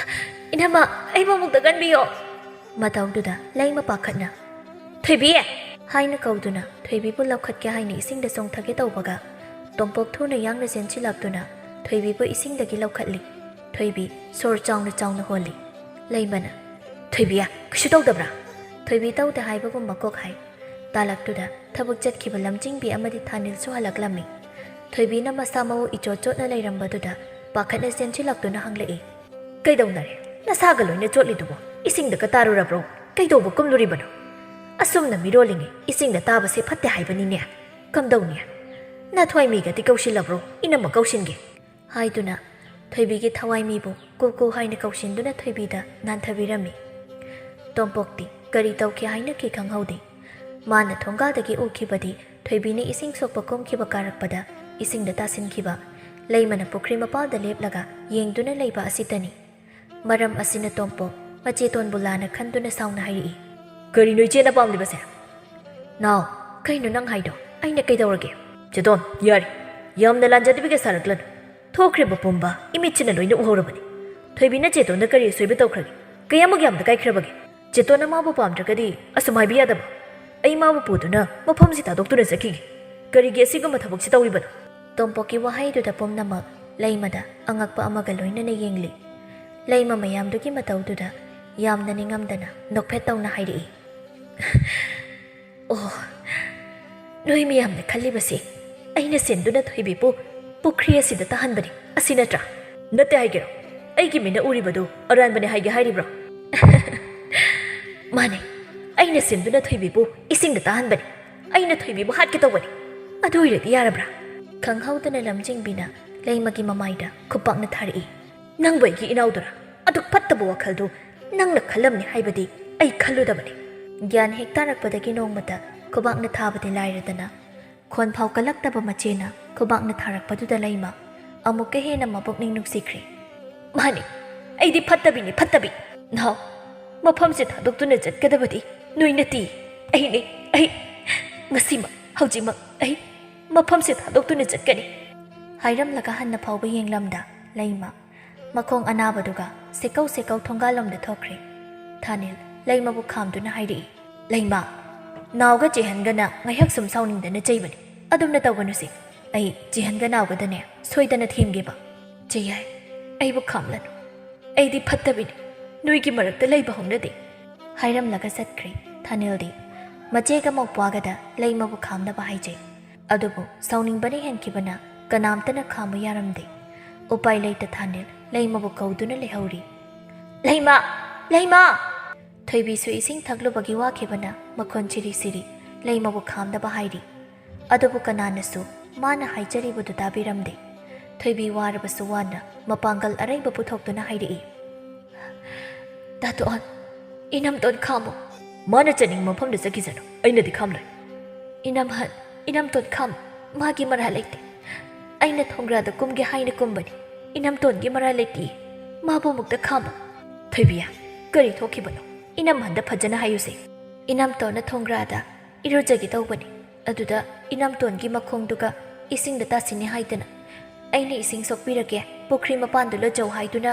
"ꯏꯅꯝꯃ, ꯑꯩꯕꯨ ꯑꯃꯨꯛꯇ ꯀꯟꯕꯤꯌꯣ!" ꯃꯇꯧꯗꯨꯗ ꯂꯩꯃ ꯄꯥꯈꯠꯅ, "ꯊꯣꯏꯕꯤ!" ꯍꯥꯏꯅ ꯀꯧꯗꯨꯅ ꯊꯣꯏꯕꯤꯕꯨ ꯂꯧꯈꯠꯀꯦ ꯍꯥꯏꯅ ꯏꯁꯤꯡꯗ ꯆꯣꯡꯊꯒꯦ ꯇꯧꯕꯒ ꯇꯣꯝꯄꯣꯛ ꯊꯨꯅ ꯌꯥꯡꯅ ꯆꯦꯟꯁꯤꯜꯂꯛꯇꯨꯅ ꯊꯣꯏꯕꯤꯕꯨ ꯏꯁꯤꯡꯗꯒꯤ ꯂꯧꯈꯠꯂꯤ꯫ ꯊꯣꯏꯕꯤ ꯁꯣꯔ ꯆꯥꯎꯅ ꯆꯥꯎꯅ ꯍꯣꯜꯂꯤ꯫ ꯂꯩꯃꯅ, "ꯊꯣꯏꯕꯤ, ꯀꯩꯁꯨ ꯇꯧꯗꯕ꯭ꯔꯥ?" ꯊꯣꯏꯕꯤ ꯇꯧꯗꯦ ꯍꯥꯏꯕꯒꯨꯝ ꯃꯀꯣꯛ ꯍꯥꯏ꯫ ꯇꯥꯂꯛꯇꯨꯗ ꯊꯕꯛ ꯆꯠꯈꯤꯕ ꯂꯝꯖꯤꯡꯕꯤ ꯑꯃꯗꯤ ꯊꯥꯅꯤꯜꯁꯨ ꯍꯜꯂꯛꯂꯝꯃꯤ꯫ ꯊꯣꯏꯕꯤꯅ ꯃꯁꯥ ꯃꯎ ꯏꯆꯣꯠ ꯆꯣꯠꯅ ꯂꯩꯔꯝꯕꯗꯨꯗ ꯄꯥꯈꯠꯅ ꯆꯦꯟꯁꯤꯜꯂꯛꯇꯨꯅ ꯍꯪꯂꯛꯏ, "ꯀꯩꯗꯧꯅꯔꯦ? ꯅꯁꯥꯒ ꯂꯣꯏꯅ ꯆꯣꯠꯂꯤꯗꯨꯕꯨ? ꯏꯁꯤꯡꯗꯒ ꯇꯥꯔꯨꯔꯕ꯭ꯔꯣ? ꯀꯩꯗꯧꯕ ꯀꯨꯝꯂꯨꯔꯤꯕꯅꯣ? ꯑꯁꯨꯝꯅ ꯃꯤꯔꯣꯜꯂꯤꯉꯩ ꯏꯁꯤꯡꯗ ꯇꯥꯕꯁꯦ ꯐꯠꯇꯦ ꯍꯥꯏꯕꯅꯤꯅꯦ꯫ ꯀꯝꯗꯧꯅꯤ? ꯅꯊ꯭ꯋꯥꯏ ꯃꯤꯒꯗꯤ ꯀꯧꯁꯤꯜꯂꯕ꯭ꯔꯣ? ꯏꯅꯝꯃ ꯀꯧꯁꯤꯟꯒꯦ" ꯍꯥꯏꯗꯨꯅ ꯊꯣꯏꯕꯤꯒꯤ ꯊꯋꯥꯏ ꯃꯤꯕꯨ ꯀꯨ ꯀꯨ ꯍꯥꯏꯅ ꯀꯧꯁꯤꯟꯗꯨꯅ ꯊꯣꯏꯕꯤꯗ ꯅꯥꯟꯊꯕꯤꯔꯝꯃꯤ꯫ ꯇꯣꯝꯄꯣꯛꯇꯤ ꯀꯔꯤ ꯇꯧꯈꯤ ꯍꯥꯏꯅꯈꯤ ꯈꯪꯍꯧꯗꯦ꯫ ꯃꯥꯅ ꯊꯣꯡꯒꯥꯗꯒꯤ ꯎꯈꯤꯕꯗꯤ ꯊꯣꯏꯕꯤꯅ ꯏꯁꯤꯡ ꯁꯣꯛꯄ ꯀꯨꯝꯈꯤꯕ ꯀꯥꯔꯛꯄꯗ ꯏꯁꯤꯡꯗ ꯇꯥꯁꯤꯟꯈꯤꯕ, ꯂꯩꯃꯅ ꯄꯨꯈ꯭ꯔꯤ ꯃꯄꯥꯜꯗ ꯂꯦꯞꯂꯒ ꯌꯦꯡꯗꯨꯅ ꯂꯩꯕ ꯑꯁꯤꯇꯅꯤ꯫ ꯃꯔꯝ ꯑꯁꯤꯅ ꯇꯣꯝꯄꯣꯛ ꯃꯆꯦꯇꯣꯟꯕꯨ ꯂꯥꯟꯅ ꯈꯟꯗꯨꯅ ꯁꯥꯎꯅ ꯍꯥꯏꯔꯛꯏ, "ꯀꯔꯤꯅꯣ ꯏꯆꯦꯅ ꯄꯥꯝꯂꯤꯕꯁꯦ?" "ꯅꯥꯎ, ꯀꯩꯅꯣ ꯅꯪ ꯍꯥꯏꯗꯣ? ꯑꯩꯅ ꯀꯩꯗꯧꯔꯒꯦ?" "ꯆꯦꯇꯣꯟ, ꯌꯥꯔꯦ꯫ ꯌꯥꯝꯅ ꯂꯥꯟꯖꯗꯕꯤꯒ ꯁꯥꯔꯛꯂꯅꯨ꯫ ꯊꯣꯛꯈ꯭ꯔꯤꯕ ꯄꯨꯝꯕ ꯏꯃꯤꯠꯁꯤꯅ ꯂꯣꯏꯅ ꯎꯍꯧꯔꯕꯅꯤ꯫ ꯊꯣꯏꯕꯤꯅ ꯆꯦꯇꯣꯟꯗ ꯀꯔꯤ ꯑꯁꯣꯏꯕ ꯇꯧꯈ꯭ꯔꯒꯦ? ꯀꯌꯥꯃꯨꯛ ꯌꯥꯝꯅ ꯀꯥꯏꯈ꯭ꯔꯕꯒꯦ? ꯆꯦꯇꯣꯟꯅ ꯃꯥꯕꯨ ꯄꯥꯝꯗ꯭ꯔꯒꯗꯤ ꯑꯁꯨꯝ ꯍꯥꯏꯕ ꯌꯥꯗꯕ? ꯑꯩ ꯃꯥꯕꯨ ꯄꯨꯗꯨꯅ ꯃꯐꯝꯁꯤ ꯊꯥꯗꯣꯛꯇꯨꯅ ꯆꯠꯈꯤꯒꯦ꯫ ꯀꯔꯤꯒꯤ ꯑꯁꯤꯒꯨꯝꯕ ꯊꯕꯛꯁꯤ ꯇꯧꯔꯤꯕꯅꯣ?" ꯇꯣꯝꯄꯣꯛꯀꯤ ꯋꯥꯍꯩꯗꯨꯗ ꯄꯨꯝꯅꯃꯛ ꯂꯩꯃꯗ ꯑꯉꯛꯄ ꯑꯃꯒ ꯂꯣꯏꯅꯅ ꯌꯦꯡꯂꯤ꯫ ꯂꯩꯃ ꯃꯌꯥꯝꯗꯨꯒꯤ ꯃꯇꯧꯗꯨꯗ ꯌꯥꯝꯅ ꯅꯤꯡꯉꯝꯗꯅ ꯅꯣꯛꯐꯦꯠ ꯇꯧꯅ ꯍꯥꯏꯔꯛꯏ, "ꯑꯣ, ꯅꯣꯏ ꯃꯌꯥꯝꯅ ꯈꯜꯂꯤꯕꯁꯤ ꯑꯩꯅ ꯁꯤꯟꯗꯨꯅ ꯊꯣꯏꯕꯤꯕꯨ ꯄꯨꯈ꯭ꯔꯤ ꯑꯁꯤꯗ ꯇꯥꯍꯟꯕꯅꯤ, ꯑꯁꯤ ꯅꯠꯇ꯭ꯔꯥ?" "ꯅꯠꯇꯦ ꯍꯥꯏꯒꯦꯔꯣ? ꯑꯩꯒꯤ ꯃꯤꯠꯅ ꯎꯔꯤꯕꯗꯨ ꯑꯔꯥꯟꯕꯅꯤ ꯍꯥꯏꯒꯦ ꯍꯥꯏꯔꯤꯕ꯭ꯔꯣ?" "ꯃꯥꯅꯦ, ꯑꯩꯅ ꯁꯤꯟꯗꯨꯅ ꯊꯣꯏꯕꯤꯕꯨ ꯏꯁꯤꯡꯗ ꯇꯥꯍꯟꯕꯅꯤ꯫ ꯑꯩꯅ ꯊꯣꯏꯕꯤꯕꯨ ꯍꯥꯠꯀꯦ ꯇꯧꯕꯅꯤ꯫ ꯑꯗꯨ ꯑꯣꯏꯔꯗꯤ ꯌꯥꯔꯕ꯭ꯔꯥ? ꯈꯪꯍꯧꯗꯅ ꯂꯝꯖꯤꯡꯕꯤꯅ ꯂꯩꯃꯒꯤ ꯃꯃꯥꯏꯗ ꯈꯨꯄꯥꯛꯅ ꯊꯥꯔꯛꯏ꯫ "ꯅꯪꯕꯨ ꯑꯩꯒꯤ ꯏꯅꯥꯎꯗꯨꯔꯥ? ꯑꯗꯨꯛ ꯐꯠꯇꯕ ꯋꯥꯈꯜꯗꯨ ꯅꯪꯅ ꯈꯜꯂꯝꯅꯤ ꯍꯥꯏꯕꯗꯤ ꯑꯩ ꯈꯜꯂꯨꯗꯕꯅꯤ꯫" ꯒ꯭ꯌꯥꯟ ꯍꯦꯛ ꯇꯥꯔꯛꯄꯗꯒꯤ ꯅꯣꯡꯃꯇ ꯈꯨꯕꯥꯛꯅ ꯊꯥꯕꯗꯤ ꯂꯥꯏꯔꯗꯅ, ꯈꯣꯟꯐꯥꯎ ꯀꯜꯂꯛꯇꯕ ꯃꯆꯦꯅ ꯈꯨꯕꯥꯛꯅ ꯊꯥꯔꯛꯄꯗꯨꯗ ꯂꯩꯃ ꯑꯃꯨꯛꯀ ꯍꯦꯟꯅ ꯃꯄꯨꯛꯅꯤꯡ ꯅꯨꯡꯁꯤꯈ꯭ꯔꯦ꯫ "ꯃꯥꯅꯤ, ꯑꯩꯗꯤ ꯐꯠꯇꯕꯤꯅꯤ, ꯐꯠꯇꯕꯤ꯫ ꯅꯍꯥꯎ, ꯃꯐꯝꯁꯦ ꯊꯥꯗꯣꯛꯇꯨꯅ ꯆꯠꯀꯗꯕꯗꯤ ꯅꯣꯏ ꯅꯠꯇꯦ, ꯑꯩꯅꯤ꯫ ꯑꯩ ꯉꯁꯤꯃꯛ, ꯍꯧꯖꯤꯛꯃꯛ ꯑꯩ ꯃꯐꯝꯁꯦ ꯊꯥꯗꯣꯛꯇꯨꯅ ꯆꯠꯀꯅꯤ꯫" ꯍꯥꯏꯔꯝꯂꯒ ꯍꯟꯅ ꯐꯥꯎꯕ ꯌꯦꯡꯂꯝꯗ ꯂꯩꯃ ꯃꯈꯣꯡ ꯑꯅꯥꯕꯗꯨꯒ ꯁꯦꯀꯧ ꯁꯦꯀꯧ ꯊꯣꯡꯒꯥꯜꯂꯣꯝꯗ ꯊꯣꯛꯈ꯭ꯔꯦ꯫ ꯊꯥꯅꯤꯜ ꯂꯩꯃꯕꯨ ꯈꯥꯝꯗꯨꯅ ꯍꯥꯏꯔꯛꯏ, "ꯂꯩꯃ, ꯅꯥꯎꯒ ꯆꯦꯍꯟꯒꯅ ꯉꯥꯏꯍꯥꯛ ꯁꯨꯝ ꯁꯥꯎꯅꯤꯡꯗꯅ ꯆꯩꯕꯅꯤ꯫ ꯑꯗꯨꯝꯅ ꯇꯧꯒꯅꯨꯁꯦ꯫ ꯑꯩ ꯆꯦꯍꯟꯒ ꯅꯥꯎꯒꯗꯅꯦ ꯁꯣꯏꯗꯅ ꯊꯦꯝꯒꯦꯕ꯫" "ꯆꯦꯌꯥꯏ, ꯑꯩꯕꯨ ꯈꯥꯝꯂꯅꯨ꯫ ꯑꯩꯗꯤ ꯐꯠꯇꯕꯤꯅꯤ꯫ ꯅꯣꯏꯒꯤ ꯃꯔꯛꯇ ꯂꯩꯕ ꯍꯧꯅꯗꯦ꯫" ꯍꯥꯏꯔꯝꯂꯒ ꯆꯠꯈ꯭ꯔꯦ ꯊꯥꯅꯤꯜꯗꯤ꯫ ꯃꯆꯦꯒ ꯃꯧꯄ꯭ꯋꯥꯒꯗ ꯂꯩꯃꯕꯨ ꯈꯥꯝꯅꯕ ꯍꯥꯏꯖꯩ꯫ ꯑꯗꯨꯕꯨ ꯁꯥꯎꯅꯤꯡꯕꯅ ꯍꯦꯟꯈꯤꯕꯅ ꯀꯅꯥꯝꯇꯅ ꯈꯥꯝꯕ ꯌꯥꯔꯝꯗꯦ꯫ ꯎꯄꯥꯏ ꯂꯩꯇ ꯊꯥꯅꯤꯜ ꯂꯩꯃꯕꯨ ꯀꯧꯗꯨꯅ ꯂꯩꯍꯧꯔꯤ꯫ "ꯂꯩꯃ! ꯂꯩꯃ!" ꯊꯣꯏꯕꯤꯁꯨ ꯏꯁꯤꯡ ꯊꯛꯂꯨꯕꯒꯤ ꯋꯥꯈꯤꯕꯅ ꯃꯈꯣꯟ ꯁꯤꯔꯤ ꯁꯤꯔꯤ ꯂꯩꯃꯕꯨ ꯈꯥꯝꯅꯕ ꯍꯥꯏꯔꯤ꯫ ꯑꯗꯨꯕꯨ ꯀꯅꯥꯅꯁꯨ ꯃꯥꯅ ꯍꯥꯏꯖꯔꯤꯕꯗꯨ ꯇꯥꯕꯤꯔꯝꯗꯦ꯫ ꯊꯣꯏꯕꯤ ꯋꯥꯔꯕꯁꯨ ꯋꯥꯅ ꯃꯄꯥꯡꯒꯜ ꯑꯔꯩꯕ ꯄꯨꯊꯣꯛꯇꯨꯅ ꯍꯥꯏꯔꯛꯏ, "ꯗꯥꯇꯣꯟ, ꯏꯅꯝꯇꯣꯟ ꯈꯥꯝꯃꯨ꯫" "ꯃꯥꯅ ꯆꯠꯅꯤꯡꯕ ꯃꯐꯝꯗ ꯆꯠꯈꯤꯁꯅꯨ, ꯑꯩꯅꯗꯤ ꯈꯥꯝꯂꯣꯏ꯫" "ꯏꯅꯝꯍꯟ, ꯏꯅꯝꯇꯣꯟ ꯈꯥꯝꯃꯨ, ꯃꯥꯒꯤ ꯃꯔꯥ ꯂꯩꯇꯦ꯫ ꯑꯩꯅ ꯊꯣꯡꯒ꯭ꯔꯥꯗ ꯀꯨꯝꯒꯦ ꯍꯥꯏꯅ ꯀꯨꯝꯕꯅꯤ, ꯏꯅꯝꯇꯣꯟꯒꯤ ꯃꯔꯥ ꯂꯩꯇꯦ, ꯃꯥꯕꯨ ꯑꯃꯨꯛꯇ ꯈꯥꯝꯃꯨ꯫" "ꯊꯣꯏꯕꯤ, ꯀꯔꯤ ꯊꯣꯛꯈꯤꯕꯅꯣ? ꯏꯅꯝꯍꯟꯗ ꯐꯖꯅ ꯍꯥꯏꯌꯨꯁꯦ꯫" "ꯏꯅꯝꯇꯣꯟꯅ ꯊꯣꯡꯒ꯭ꯔꯥꯗ ꯏꯔꯨꯖꯒꯦ ꯇꯧꯕꯅꯤ, ꯑꯗꯨꯗ ꯏꯅꯝꯇꯣꯟꯒꯤ ꯃꯈꯣꯡꯗꯨꯒ ꯏꯁꯤꯡꯗ ꯇꯥꯁꯤꯟꯅꯤ ꯍꯥꯏꯗꯅ ꯑꯩꯅ ꯏꯁꯤꯡ ꯁꯣꯛꯄꯤꯔꯒꯦ, ꯄꯨꯈ꯭ꯔꯤ ꯃꯄꯥꯟꯗ ꯂꯨꯖꯧ ꯍꯥꯏꯗꯨꯅ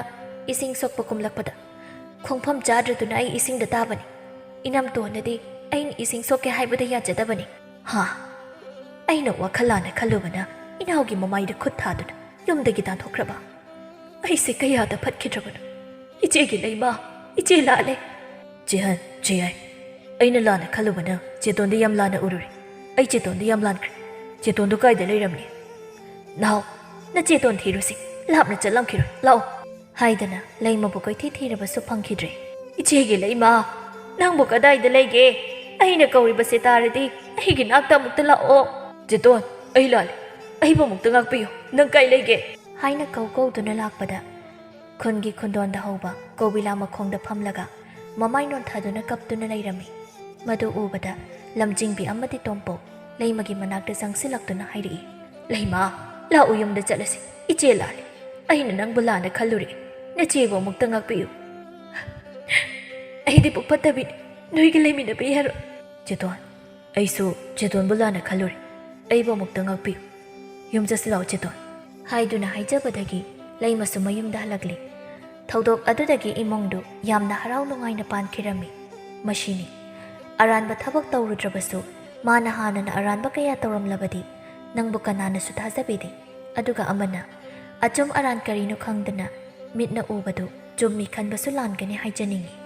ꯏꯁꯤꯡ ꯁꯣꯛꯄ ꯀꯨꯝꯂꯛꯄꯗ ꯈꯣꯡꯐꯝ ꯆꯥꯗ꯭ꯔꯗꯨꯅ ꯑꯩ ꯏꯁꯤꯡꯗ ꯇꯥꯕꯅꯤ꯫ ꯏꯅꯝꯇꯣꯟꯅꯗꯤ ꯑꯩꯅ ꯏꯁꯤꯡ ꯁꯣꯛꯀꯦ ꯍꯥꯏꯕꯗ ꯌꯥꯖꯗꯕꯅꯤ꯫" ꯍꯥ? ꯑꯩꯅ ꯋꯥꯈꯜ ꯂꯥꯟꯅ ꯈꯜꯂꯨꯕꯅ ꯏꯅꯥꯎꯒꯤ ꯃꯃꯥꯏꯗ ꯈꯨꯠ ꯊꯥꯗꯨꯅ ꯌꯨꯝꯗꯒꯤ ꯇꯥꯟꯊꯣꯛꯈ꯭ꯔꯕ꯫ ꯑꯩꯁꯦ ꯀꯌꯥꯗ ꯐꯠꯈꯤꯗ꯭ꯔꯕꯅꯣ? ꯏꯆꯦꯒꯤ ꯂꯩꯃ, ꯏꯆꯦ ꯂꯥꯜꯂꯦ꯫ "ꯆꯦꯍꯟ, ꯆꯦꯌꯥꯏ, ꯑꯩꯅ ꯂꯥꯟꯅ ꯈꯜꯂꯨꯕꯅ ꯆꯦꯇꯣꯟꯗ ꯌꯥꯝ ꯂꯥꯟꯅ ꯎꯔꯨꯔꯦ꯫ ꯑꯩ ꯆꯦꯇꯣꯟꯗ ꯌꯥꯝ ꯂꯥꯟꯈ꯭ꯔꯦ꯫ ꯆꯦꯇꯣꯟꯗꯣ ꯀꯥꯏꯗ ꯂꯩꯔꯝꯅꯤ?" "ꯅꯥꯎ, ꯅꯆꯦꯇꯣꯟ ꯊꯤꯔꯨꯁꯤ, ꯂꯥꯞꯅ ꯆꯠꯂꯝꯈꯤꯔꯣꯏ, ꯂꯥꯛꯑꯣ꯫" ꯍꯥꯏꯗꯅ ꯂꯩꯃꯕꯨ ꯀꯣꯏꯊꯤ ꯊꯤꯔꯕꯁꯨ ꯐꯪꯈꯤꯗ꯭ꯔꯦ꯫ "ꯏꯆꯦꯒꯤ ꯂꯩꯃ, ꯅꯪꯕꯨ ꯀꯗꯥꯏꯗ ꯂꯩꯒꯦ? ꯑꯩꯅ ꯀꯧꯔꯤꯕꯁꯦ ꯇꯥꯔꯗꯤ ꯑꯩꯒꯤ ꯅꯥꯛꯇ ꯑꯃꯨꯛꯇ ꯂꯥꯛꯑꯣ꯫ "ꯆꯦꯇꯣꯟ, ꯑꯩ ꯂꯥꯜꯂꯦ, ꯑꯩꯕꯨ ꯑꯃꯨꯛꯇ ꯉꯥꯛꯄꯤꯌꯨ꯫ ꯅꯪ ꯀꯥꯏ ꯂꯩꯒꯦ?" ꯍꯥꯏꯅ ꯀꯧ ꯀꯧꯗꯨꯅ ꯂꯥꯛꯄꯗ, ꯈꯨꯟꯒꯤ ꯈꯨꯟꯗꯣꯟꯗ ꯍꯧꯕ ꯀꯧꯕꯤꯂꯥ ꯃꯈꯣꯡꯗ ꯐꯝꯂꯒ ꯃꯃꯥꯏ ꯅꯣꯟꯊꯗꯨꯅ ꯀꯞꯇꯨꯅ ꯂꯩꯔꯝꯃꯤ꯫ ꯃꯗꯨ ꯎꯕꯗ ꯂꯝꯖꯤꯡꯕꯤ ꯑꯃꯗꯤ ꯇꯣꯝꯄꯣꯛ ꯂꯩꯃꯒꯤ ꯃꯅꯥꯛꯇ ꯆꯪꯁꯤꯜꯂꯛꯇꯨꯅ ꯍꯥꯏꯔꯛꯏ, "ꯂꯩꯃ, ꯂꯥꯛꯎ, ꯌꯨꯝꯗ ꯆꯠꯂꯁꯤ꯫ ꯏꯆꯦ ꯂꯥꯜꯂꯦ꯫ ꯑꯩꯅ ꯅꯪꯕꯨ ꯂꯥꯟꯅ ꯈꯜꯂꯨꯔꯦ꯫ ꯅꯆꯦꯕꯨ ꯑꯃꯨꯛꯇ ꯉꯥꯛꯄꯤꯌꯨ꯫ ꯑꯩꯗꯤ ꯄꯨꯛ ꯐꯠꯇꯕꯤꯅꯤ, ꯅꯣꯏꯒ ꯂꯩꯃꯤꯟꯅꯕ ꯌꯥꯔꯣꯏ꯫" "ꯆꯦꯇꯣꯟ, ꯑꯩꯁꯨ ꯆꯦꯇꯣꯟꯕꯨ ꯂꯥꯟꯅ ꯈꯜꯂꯨꯔꯦ꯫ ꯑꯩꯕꯨ ꯑꯃꯨꯛꯇ ꯉꯥꯛꯄꯤꯌꯨ꯫ ꯌꯨꯝ ꯆꯠꯁꯤ ꯂꯥꯛꯑꯣ, ꯆꯦꯇꯣꯟ," ꯍꯥꯏꯗꯨꯅ ꯍꯥꯏꯖꯕꯗꯒꯤ ꯂꯩꯃꯁꯨ ꯃꯌꯨꯝꯗ ꯍꯜꯂꯛꯂꯤ꯫ ꯊꯧꯗꯣꯛ ꯑꯗꯨꯗꯒꯤ ꯏꯃꯨꯡꯗꯨ ꯌꯥꯝꯅ ꯍꯔꯥꯎ ꯅꯨꯡꯉꯥꯏꯅ ꯄꯥꯟꯈꯤꯔꯝꯃꯤ꯫ ꯃꯁꯤꯅꯤ, ꯑꯔꯥꯟꯕ ꯊꯕꯛ ꯇꯧꯔꯨꯗ꯭ꯔꯕꯁꯨ ꯃꯥꯅ ꯍꯥꯟꯅꯅ ꯑꯔꯥꯟꯕ ꯀꯌꯥ ꯇꯧꯔꯝꯂꯕꯗꯤ ꯅꯪꯕꯨ ꯀꯅꯥꯅꯁꯨ ꯊꯥꯖꯕꯤꯗꯦ꯫ ꯑꯗꯨꯒ ꯑꯃꯅ ꯑꯆꯨꯝ ꯑꯔꯥꯟ ꯀꯔꯤꯅꯣ ꯈꯪꯗꯅ ꯃꯤꯠꯅ ꯎꯕꯗꯨ ꯆꯨꯝꯃꯤ ꯈꯟꯕꯁꯨ ꯂꯥꯟꯒꯅꯤ ꯍꯥꯏꯖꯅꯤꯡꯏ꯫